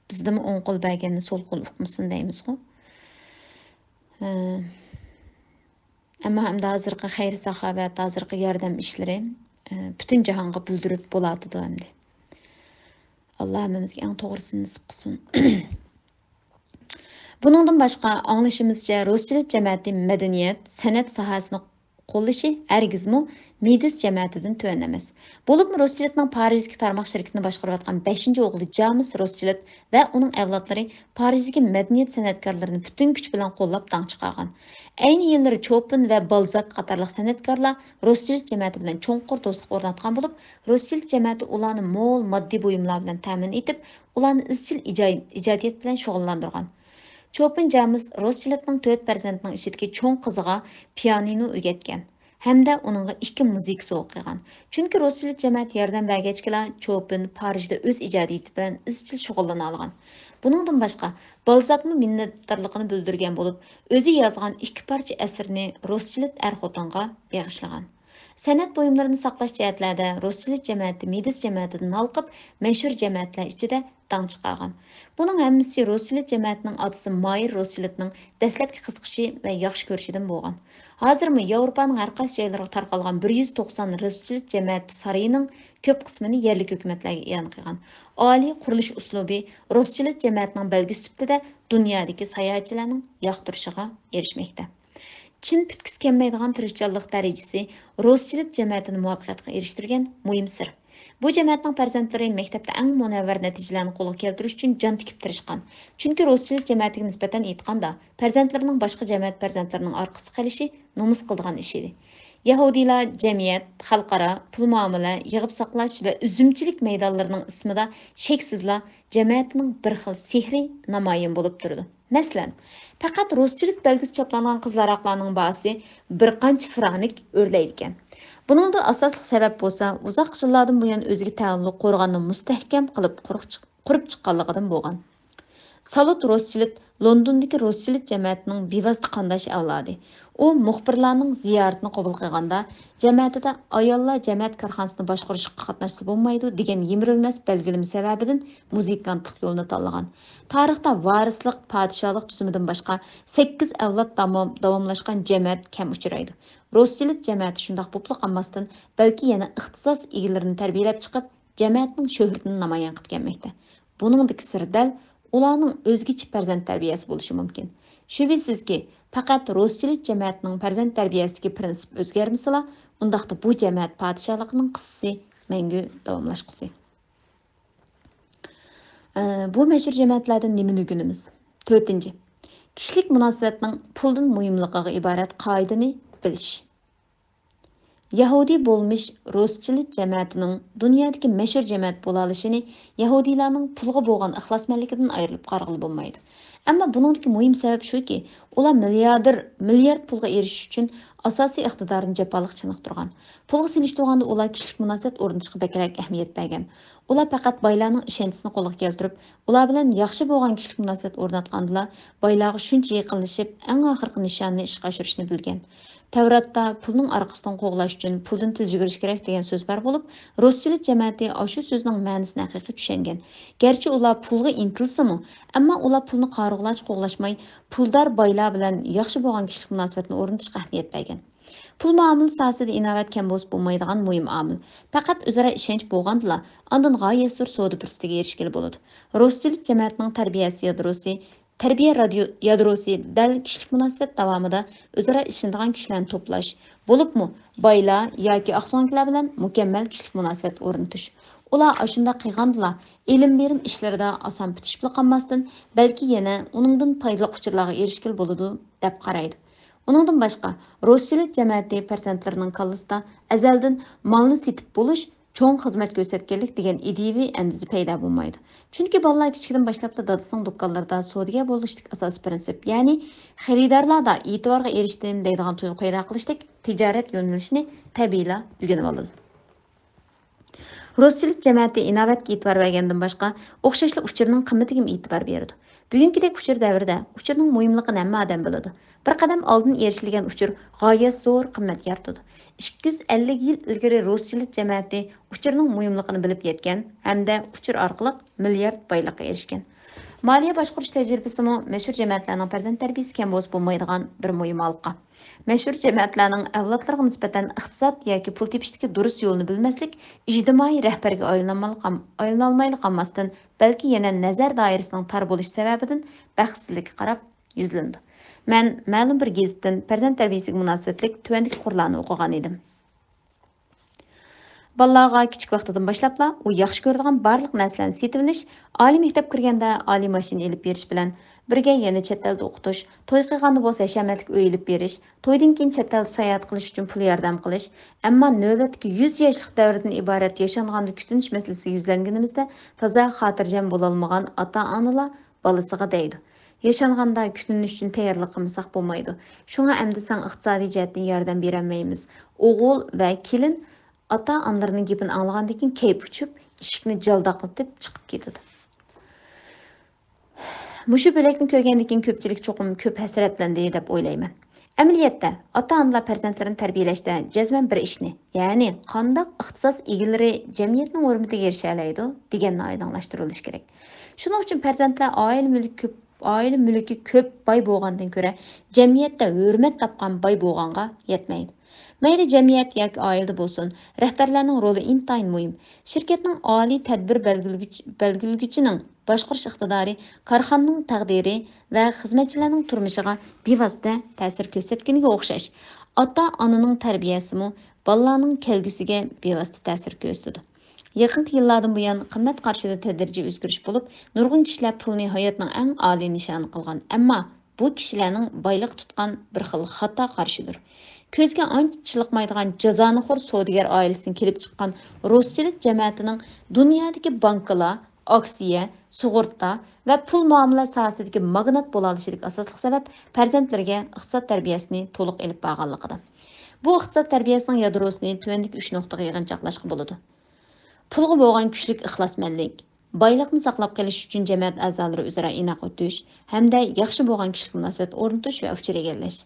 بىزدىمۇ ئوڭ قول بەرگەننى سول قول ئۇقمىسۇن دەيمىزغۇ. ھە. ئەمما ئەمدى ھازىرقى خەير-ساخاۋەت، ھازىرقى ياردەم ئىشلىرى، ئە، پۈتۈن جاھانغا بىلدۈرۈپ بولاتىدۇ ئەمدى. ئاللا ھەممىمىزگە ئەڭ توغرىسىنى نېسىپ قىلسۇن. بۇنىڭدىن باشقا، ئاڭلىشىمىزچە، روسچىلىت جەمەتى مەدەنىيەت، سەنئەت ساھەسىنى قوللىشى ھەرگىزمۇ مىدىس جەمەتىدىن تۆۋەن ئەمەس. بولۇپمۇ روسچىلىتنىڭ پارىژدىكى تارماق شىركىتىنى باشقۇرۇۋاتقان بەشىنچى ئوغلى جامىس روسچىلىت ۋە ئۇنىڭ ئەۋلادلىرى پارىژدىكى مەدەنىيەت سەنئەتكارلىرىنى پۈتۈن كۈچ بىلەن قوللاپ داڭ چىقارغان. ئەينى يىللىرى چوپىن ۋە بالزاك قاتارلىق سەنئەتكارلار روسچىلىت جەمەتى بىلەن چوڭقۇر دوستلۇق ئورناتقان بولۇپ، روسچىلىت جەمەتى ئۇلارنى مول ماددىي بۇيۇملار بىلەن تەمىن ئېتىپ، ئۇلارنى ئىزچىل ئىجا-، ئىجادىيەت بىلەن شۇغۇللاندۇرغان. چوپىن جامىس روسچىلىتنىڭ تۆت پەرزەنتىنىڭ ئىچىدىكى چوڭ قىزىغا پىيانىنو ئۆگەتكەن ھەمدە ئۇنىڭغا ئىككى مۇزىكا سوۋغا قىلغان. چۈنكى روسچىلىت جەمەتى ياردەم بەرگەچكىلا چوپىن پارىژدا ئۆز ئىجادىيىتى بىلەن ئىزچىل شۇغۇللىنالىغان. بۇنىڭدىن باشقا، بالزاكمۇ مىننەتدارلىقىنى بىلدۈرگەن بولۇپ، ئۆزى يازغان ئىككى پارچە ئەسىرىنى روسچىلىت ئەر-خوتۇنغا بېغىشلىغان. سەنئەت بۇيۇملىرىنى ساقلاش جەھەتلەردە روسچىلىت جەمەتى مىدىس جەمەتىدىن ھالقىپ، مەشھۇر جەمەتلەر ئىچىدە داڭ چىقارغان. بۇنىڭ ھەممىسى روسچىلىت جەمەتىنىڭ ئاتىسى مايىر روسچىلىتنىڭ دەسلەپكى قىزىقىشى ۋە ياخشى كۆرۈشىدىن بولغان. ھازىرمۇ ياۋروپانىڭ ھەر قايسى جايلىرىغا تارقالغان بىر يۈز توقسان روسچىلىت جەمەت سارىيىنىڭ كۆپ قىسمىنى يەرلىك ھۆكۈمەتلەرگە ئېلان قىلغان. ئالىي قۇرۇلۇش ئۇسلۇبى روسچىلىت جەمەتىنىڭ بەلگىسى سۈپىتىدە دۇنيادىكى ساياھەتچىلەرنىڭ ياقتۇرۇشىغا ئېرىشمەكتە. چىن پۈتكۈسى كەلمەيدىغان تىرىشچانلىق دەرىجىسى روسچىلىت جەمەتىنى مۇۋەپپەقىيەتكە ئېرىشتۈرگەن مۇھىم سىر. بۇ جەمەتنىڭ پەرزەنتلىرى مەكتەپتە ئەڭ مۇنەۋۋەر نەتىجىلەرنى قولغا كەلتۈرۈش ئۈچۈن جان تىكىپ تىرىشقان. چۈنكى روسچىلىت جەمەتىگە نىسبەتەن ئېيتقاندا، پەرزەنتلىرىنىڭ باشقا جەمەت پەرزەنتلىرىنىڭ ئارقىسىدا قېلىشى نومۇس قىلىدىغان ئىش ئىدى. يەھۇدىيلار جەمئىيەت، خەلقئارا، پۇل مۇئامىلە، يىغىپ ساقلاش ۋە ئۈزۈمچىلىك مەيدانلىرىنىڭ ئىسمىدا شەكسىزلا جەمەتىنىڭ بىر خىل سېھرى نامايان بولۇپ تۇرىدۇ. مەسىلەن، پەقەت روسچىلىت بەلگىسى چاپلانغان قىز-ھاراقلارنىڭ باھاسى بىر قانچە فرانك ئۆرلەيدىكەن. بۇنىڭدا ئاساسلىق سەۋەب بولسا، ئۇزاق يىللاردىن بۇيان ئۆزىگە تەئەللۇق قورغاننى مۇستەھكەم قىلىپ قۇرۇق چىق-، قۇرۇپ چىققانلىقىدىن بولغان. سالۇت روسچىلىت لوندوندىكى روسچىلىت جەمەتىنىڭ بىۋاسىتە قانداش ئەۋلادى. ئۇ مۇخبىرلارنىڭ زىيارىتىنى قوبۇل قىلغاندا، جەمەتىدە ئاياللار جەمەت كارخانىسىنى باشقۇرۇشقا قاتناشسا بولمايدۇ دېگەن يىمىرىلمەس بەلگىلىمە سەۋەبىدىن مۇزىكانتلىق يولىنى تاللىغان. تارىختا ۋارىسلىق پادىشاھلىق تۈزۈمىدىن باشقا سەككىز ئەۋلاد داۋام-، داۋاملاشقان جەمەت كەم ئۇچرايدۇ. روسچىلىت جەمەتى شۇنداق بوپلا قالماستىن، بەلكى يەنە ئىختىساس ئىگىلىرىنى تەربىيەلەپ چىقىپ، جەمەتنىڭ شۆھرىتىنى نامايان قىلىپ كەلمەكتە. بۇنىڭدىكى سىر دەل ئۇلارنىڭ ئۆزگىچە پەرزەنت تەربىيەسى بولۇشى مۇمكىن. شۈبھىسىزكى، پەقەت روسچىلىت جەمەتىنىڭ پەرزەنت تەربىيەسىدىكى پىرىنسىپ ئۆزگەرمىسىلا، ئۇنداقتا بۇ جەمەت پادىشاھلىقىنىڭ قىسسىسى مەڭگۈ داۋاملاشقۇسى. ئە، بۇ مەشھۇر جەمەتلەردىن نېمىنى ئۆگىنىمىز؟ تۆتىنچى، كىشىلىك مۇناسىۋەتنىڭ پۇلدىن مۇھىملىقىغا ئىبارەت قائىدىنى بىلىش. يەھۇدىي بولمىش روسچىلىت جەمەتىنىڭ دۇنيادىكى مەشھۇر جەمەت بولالىشىنى يەھۇدىيلارنىڭ پۇلغا بولغان ئىخلاسمەنلىكىدىن ئايرىلىپ قارىغىلى بولمايدۇ. ئەمما بۇنىڭدىكى مۇھىم سەۋەب شۇكى، ئۇلار مىلياردېر، مىليارد پۇلغا ئېرىشىش ئۈچۈن ئاساسىي ئىقتىدارىنى جاپالىق چېنىقتۇرغان. پۇلغا سېلىشتۇرغاندا ئۇلار كىشىلىك مۇناسىۋەت ئورنىتىشقا بەكرەك ئەھمىيەت بەرگەن. ئۇلار پەقەت بايلارنىڭ ئىشەنچىسىنى قولغا كەلتۈرۈپ، ئۇلار بىلەن ياخشى بولغان كىشىلىك مۇناسىۋەت ئورناتقاندىلا، بايلارغا شۇنچە يېقىنلىشىپ، ئەڭ ئاخىرقى نىشاننى ئىشقا ئاشۇرۇشنى بىلگەن. تەۋراتتا پۇلنىڭ ئارقىسىدىن قوغلاش ئۈچۈن پۇلدىن تېز يۈگۈرۈش كېرەك دېگەن سۆز بار بولۇپ، روسچىلىت جەمەتى ئاشۇ سۆزنىڭ مەنىسىنى ھەقىقىي چۈشەنگەن. گەرچە ئۇلار پۇلغا ئىنتىلسىمۇ، ئەمما ئۇلار پۇلنى قارىغۇلارچە قوغلاشماي، پۇلدار بايلار بىلەن ياخشى بولغان كىشىلىك مۇناسىۋەتنى ئورنىتىشقا ئەھمىيەت بەرگەن. پۇل مۇئامىلە ساھەسىدە ئىناۋەت كەم بولسا بولمايدىغان مۇھىم ئامىل. پەقەت ئۆزئارا ئىشەنچ بولغاندىلا، ئاندىن غايەت زور سودا پۇرسىتىگە ئېرىشكىلى بولىدۇ. روسچىلىت جەمەتىنىڭ تەربىيەسى يادروسى، تەربىيە رادىيو-، يادروسى دەل كىشىلىك مۇناسىۋەت داۋامىدا ئۆزئارا ئىشىنىدىغان كىشىلەرنى توپلاش، بولۇپمۇ بايلار ياكى ئاقسۆڭەكلەر بىلەن مۇكەممەل كىشىلىك مۇناسىۋەت ئورنىتىش. ئۇلار ئاشۇنداق قىلغاندىلا، ئېلىم بېرىم ئىشلىرىدا ئاسان پۈتۈشۈپلا قالماستىن، بەلكى يەنە ئۇنىڭدىن پايدىلىق ئۇچۇرلارغا ئېرىشكىلى بولىدۇ، دەپ قارايدۇ. ئۇنىڭدىن باشقا، روسچىلىت جەمەتى پەرزەنتلىرىنىڭ كاللىسىدا ئەزەلدىن مالنى سېتىپ بولۇش، چوڭ خىزمەت كۆرسەتكەنلىك دېگەن ئىدىيىۋى ئەندىزە پەيدا بولمايدۇ. چۈنكى بالىلار كىچىكىدىن باشلاپلا دادىسىنىڭ دۇكانلىرىدا سودىگەر بولۇشتىكى ئاساسىي پىرىنسىپ، يەنى خېرىدارلاردا ئېتىبارغا ئېرىشتىم دەيدىغان تۇيغۇ پەيدا قىلىشتەك تىجارەت يۆنىلىشىنى تەبىئىيلا ئۆگىنىۋالىدۇ. روزچىلىك جەمەتى ئىناۋەتكە ئېتىبار بەرگەندىن باشقا، ئوخشاشلا ئۇچۇرنىڭ قىممىتىگىمۇ ئېتىبار بېرىدۇ. بۈگۈنكىدەك ئۇچۇر دەۋرىدە ئۇچۇرنىڭ مۇھىملىقىنى ھەممە ئادەم بىلىدۇ. بىر قەدەم ئالدىن ئېرىشىلگەن ئۇچۇر غايەت زور قىممەت يارىتىدۇ. ئىككى يۈز ئەللىك يىل ئىلگىرى روزچىلىك جەمەتى ئۇچۇرنىڭ مۇھىملىقىنى بىلىپ يەتكەن ھەمدە ئۇچۇر ئارقىلىق مىليارد بايلىققا ئېرىشكەن. مالىيە باشقۇرۇش تەجرىبىسىمۇ مەشھۇر جەمەتلەرنىڭ پەرزەنت تەربىيىسى كەم بولسا بولمايدىغان بىر مۇھىم ھالقا. مەشھۇر جەمەتلەرنىڭ ئەۋلادلىرىغا نىسبەتەن ئىقتىساد ياكى پۇل تېپىشتىكى دۇرۇس يولنى بىلمەسلىك ئىجتىمائىي رەھبەرگە ئايلانمالىق-، ئايلانالمايلا قالماستىن، بەلكى يەنە نەزەر دائىرىسىنىڭ تار بولۇشى سەۋەبىدىن بەختسىزلىككە قاراپ يۈزلىنىدۇ. مەن مەلۇم بىر گېزىتتىن پەرزەنت تەربىيىسىگە مۇناسىۋەتلىك تۆۋەندىكى قۇرلارنى ئوقۇغان ئىدىم. بالىلارغا كىچىك ۋاقتىدىن باشلاپلا ئۇ ياخشى كۆرىدىغان بارلىق نەرسىلەرنى سېتىۋېلىش، ئالىي مەكتەپكە كىرگەندە ئالىي ماشىنا ئېلىپ بېرىش بىلەن بىرگە يەنە چەت ئەلدە ئوقۇتۇش، توي قىلغاندا بولسا ھەشەمەتلىك ئۆي ئېلىپ بېرىش، تويدىن كېيىن چەت ئەلدە ساياھەت قىلىش ئۈچۈن پۇل ياردەم قىلىش. ئەمما نۆۋەتتىكى يۈز ياشلىق دەۋردىن ئىبارەت ياشانغاندا كۈتۈنۈش مەسىلىسىگە يۈزلەنگىنىمىزدە، تازا خاتىرجەم بولالمىغان ئاتا-ئانىلار بالىسىغا دەيدۇ، ياشانغاندا كۈتۈنۈش ئۈچۈن تەييارلىق قىلمىساق بولمايدۇ. شۇڭا ئەمدى ساڭا ئىقتىسادىي جەھەتتىن ياردەم بېرەلمەيمىز. ئوغۇل ۋە كېلىن ئاتا-ئانىلىرىنىڭ گېپىنى ئاڭلىغاندىن كېيىن كەيپى ئۇچۇپ، ئىشىكنى جالداقلىتىپ چىقىپ كېتىدۇ. مۇشۇ بۆلەكنى كۆرگەندىن كېيىن كۆپچىلىك چوقۇم كۆپ ھەسرەتلەندى دەپ ئويلايمەن. ئەمەلىيەتتە، ئاتا-ئانىلار پەرزەنتلىرىنى تەربىيەلەشتە جەزمەن بىر ئىشنى، يەنى قانداق ئىختىساس ئىگىلىرى جەمئىيەتنىڭ ھۆرمىتىگە ئېرىشەلەيدۇ دېگەننى ئايدىڭلاشتۇرۇۋېلىش كېرەك. شۇنىڭ ئۈچۈن پەرزەنتلەر ئائىلە مۈلكى كۆپ، ئائىلە مۈلكى كۆپ باي بولغاندىن كۆرە، جەمئىيەتتە ھۆرمەت تاپقان باي بولغانغا يەتمەيدۇ. مەيلى جەمئىيەت ياكى ئائىلىدە بولسۇن، رەھبەرلەرنىڭ رولى ئىنتايىن مۇھىم. شىركەتنىڭ ئالىي تەدبىر بەلگىلىگۈچ-، بەلگىلىگۈچىنىڭ باشقۇرۇش ئىقتىدارى كارخانىنىڭ تەقدىرى ۋە خىزمەتچىلەرنىڭ تۇرمۇشىغا بىۋاسىتە تەسىر كۆرسەتكىنىگە ئوخشاش، ئاتا-ئانىنىڭ تەربىيەسىمۇ بالىلارنىڭ كەلگۈسىگە بىۋاسىتە تەسىر كۆرسىتىدۇ. يېقىنقى يىللاردىن بۇيان، قىممەت قارىشىدا تەدرىجىي ئۆزگىرىش بولۇپ، نۇرغۇن كىشىلەر پۇلنى ھاياتنىڭ ئەڭ ئالىي نىشانى قىلغان. ئەمما بۇ كىشىلەرنىڭ بايلىق تۇتقان بىر خىل خاتا قارىشىدۇر. كۆزگە ئانچە چېلىقمايدىغان جازانىخور سودىگەر ئائىلىسىدىن كېلىپ چىققان روزچىلىك جەمەتىنىڭ دۇنيادىكى بانكىلار، ئاكسىيە، سۇغۇرتا ۋە پۇل مۇئامىلە ساھەسىدىكى ماگنات بولالىشىدىكى ئاساسلىق سەۋەب پەرزەنتلىرىگە ئىقتىساد تەربىيەسىنى تولۇق ئېلىپ بارغانلىقىدا. بۇ ئىقتىساد تەربىيەسىنىڭ يادروسىنى تۆۋەندىكى ئۈچ نۇقتىغا يىغىنچاقلاشقا بولىدۇ. پۇلغا بولغان كۈچلۈك ئىخلاسمەنلىك، بايلىقنى ساقلاپ قېلىش ئۈچۈن جەمەت ئەزالىرى ئۆزئارا ئىناق ئۆتۈش ھەمدە ياخشى بولغان كىشىلىك مۇناسىۋەت ئورنىتىش ۋە ئۇچۇر ئىگىلەش.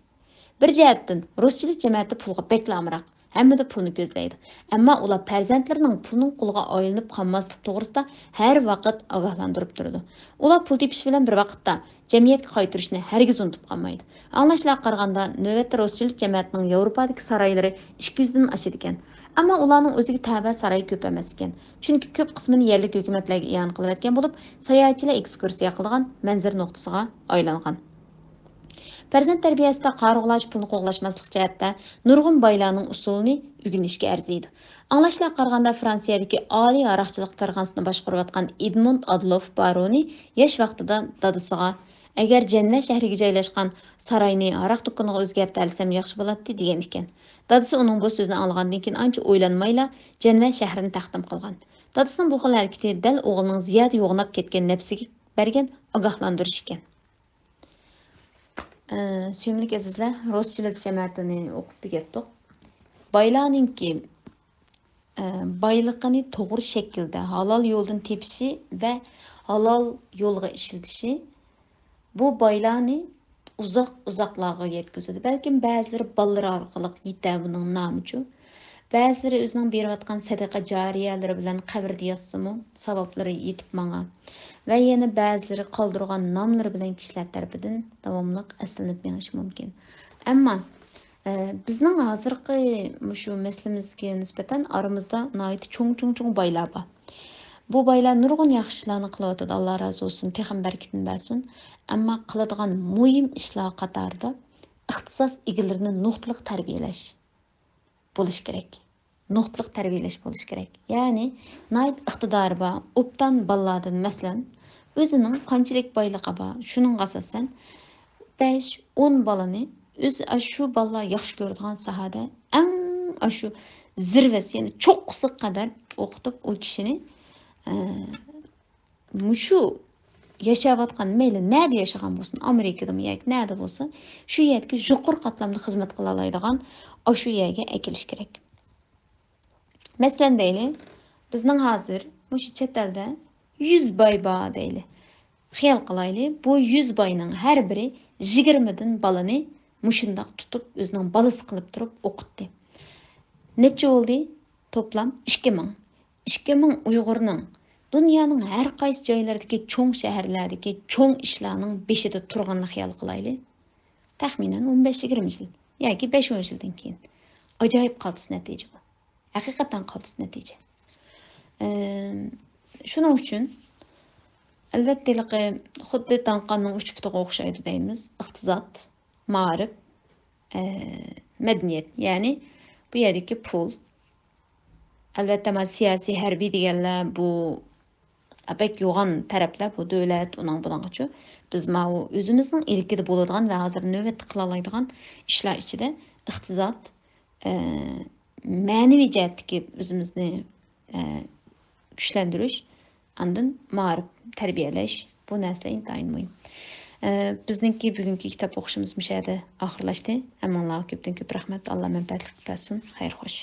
بىر جەھەتتىن، روزچىلىك جەمەتى پۇلغا بەكلا ئامراق، ھەممىدە پۇلنى كۆزلەيدۇ. ئەمما ئۇلار پەرزەنتلىرىنىڭ پۇلنىڭ قۇلىغا ئايلىنىپ قالماسلىقى توغرىسىدا ھەر ۋاقىت ئاگاھلاندۇرۇپ تۇرىدۇ. ئۇلار پۇل تېپىش بىلەن بىر ۋاقىتتا جەمئىيەتكە قايتۇرۇشنى ھەرگىز ئۇنتۇپ قالمايدۇ. ئاڭلاشلارغا قارىغاندا، نۆۋەتتە روزچىلىك جەمەتىنىڭ ياۋروپادىكى سارايلىرى ئىككى يۈزدىن ئاشىدىكەن. ئەمما ئۇلارنىڭ ئۆزىگە تەۋە ساراي كۆپ ئەمەس ئىكەن. چۈنكى كۆپ قىسمىنى يەرلىك ھۆكۈمەتلەرگە ئىئانە قىلىۋەتكەن بولۇپ، ساياھەتچىلەر ئېكسكۇرسىيە قىلىدىغان مەنزىرە نۇقتىسىغا ئايلانغان. پەرزەنت تەربىيەسىدە قارىغۇلارچە پۇلنى قوغلاشماسلىق جەھەتتە نۇرغۇن بايلارنىڭ ئۇسۇلىنى ئۆگىنىشكە ئەرزىيدۇ. ئاڭلاشلارغا قارىغاندا، فرانسىيەدىكى ئالىي ھاراقچىلىق كارخانىسىنى باشقۇرۇۋاتقان ئېدموند ئادلوف بارونى ياش ۋاقتىدا دادىسىغا، ئەگەر جەنۋە شەھىرىگە جايلاشقان ساراينى ھاراق دۇكىنىغا ئۆزگەرتەلىسەم ياخشى بولاتتى، دېگەن ئىكەن. دادىسى ئۇنىڭ بۇ سۆزىنى ئاڭلىغاندىن كېيىن ئانچە ئويلانمايلا جەنۋە شەھىرىنى تەختىم قىلغان. دادىسىنىڭ بۇ خىل ھەرىكىتى دەل ئوغلىنىڭ زىيادە يوغىناپ كەتكەن نەپسىگە بەرگەن ئاگاھلاندۇرۇش ئىكەن. ئە، سۆيۈملۈك ئەزىزلەر، روزچىلىك جەمەتىنى ئوقۇپ تۈگەتتۇق. بايلارنىڭكى، ئە، بايلىقىنى توغرا شەكىلدە، ھالال يولدىن تېپىشى ۋە ھالال يولغا ئىشلىتىشى بۇ بايلارنى ئۇزاق-ئۇزاقلارغا يەتكۈزىدۇ. بەلكىم بەزىلىرى بالىلىرى ئارقىلىق يېتەر بۇنىڭ نامىچۇ. بەزىلىرى ئۆزىنىڭ بېرىۋاتقان سەدىقە جارىيەلىرى بىلەن قەبرىدە ياتسىمۇ، ساۋابلىرى يېتىپ ماڭار. ۋە يەنە بەزىلىرى قالدۇرغان ناملىرى بىلەن كىشىلەر تەرىپىدىن داۋاملىق ئەسلىنىپ مېڭىشى مۇمكىن. ئەمما، ئە، بىزنىڭ ھازىرقى مۇشۇ مەسىلىمىزگە نىسبەتەن ئارىمىزدا ناھايىتى چوڭ، چوڭ، چوڭ بايلار بار. بۇ بايلار نۇرغۇن ياخشى ئىشلارنى قىلىۋاتىدۇ، ئاللا رازى بولسۇن، تېخىمۇ بەرىكىتىنى بەرسۇن. ئەمما قىلىدىغان مۇھىم ئىشلار قاتارىدا ئىختىساس ئىگىلىرىنى نۇقتىلىق تەربىيەلەش بولۇش كېرەك. نۇقتىلىق تەربىيەلەش بولۇش كېرەك. يەنى ناھايىتى ئىقتىدارى بار، ئوبدان بالىلاردىن، مەسىلەن، ئۆزىنىڭ قانچىلىك بايلىقى بار، شۇنىڭغا ئاساسەن، بەش، ئون بالىنى ئۆزى ئاشۇ بالىلار ياخشى كۆرىدىغان ساھەدە ئەڭ ئاشۇ زىرۋىسى، يەنى چوققىسىغا قەدەر ئوقۇتۇپ، ئۇ كىشىنى، ئە، مۇشۇ ياشاۋاتقان، مەيلى نەدە ياشىغان بولسۇن، ئامېرىكىدىمۇ ياكى نەدە بولسا، شۇ يەردىكى يۇقىرى قاتلامدا خىزمەت قىلالايدىغان ئاشۇ يەرگە ئەكېلىش كېرەك. مەسىلەن دەيلى، بىزنىڭ ھازىر مۇشۇ چەت ئەلدە يۈز باي بار دەيلى. خىيال قىلايلى، بۇ يۈز باينىڭ ھەر بىرى يىگىرمىدىن بالىنى مۇشۇنداق تۇتۇپ، ئۆزىنىڭ بالىسى قىلىپ تۇرۇپ ئوقۇتتى. نەچچە بولدى؟ توپلام ئىككى مىڭ. ئىككى مىڭ ئۇيغۇرنىڭ دۇنيانىڭ ھەر قايسى جايلىرىدىكى چوڭ شەھەرلەردىكى چوڭ ئىشلارنىڭ بېشىدا تۇرغىنىنى خىيال قىلايلى. تەخمىنەن ئون بەش يىگىرمە يىل ياكى بەش ئون يىلدىن كېيىن. ئاجايىپ قالتىس نەتىجە بۇ. ھەقىقەتەن قالتىس نەتىجە. ئەم، شۇنىڭ ئۈچۈن، ئەلۋەتتە، ھېلىقى خۇددى داڭقاننىڭ ئۈچ پۇتىغا ئوخشايدۇ دەيمىز. ئىقتىساد، مائارىپ، ئە، مەدەنىيەت. يەنى بۇ يەردىكى پۇل. ئەلۋەتتە، مانا سىياسىي، ھەربىي دېگەنلەر بۇ بەك يوغان تەرەپلەر، بۇ دۆلەت، ئۇنىڭ بۇنىڭغىچۇ. بىز ماۋۇ ئۆزىمىزنىڭ ئىلكىدە بولىدىغان ۋە ھازىر نۆۋەتتە قىلالايدىغان ئىشلار ئىچىدە ئىقتىساد، ئە، مەنىۋى جەھەتتىكى ئۆزىمىزنى، ئە، كۈچلەندۈرۈش، ئاندىن مائارىپ، تەربىيەلەش، بۇ نەرسىلەر ئىنتايىن مۇھىم. ئە، بىزنىڭكى بۈگۈنكى كىتاب ئوقۇشىمىز مۇشۇ يەردە ئاخىرلاشتى. ھەممىڭلارغا كۆپتىن كۆپ رەھمەت. ئاللا مەنپەئەتلىك قىلسۇن. خەير خوش.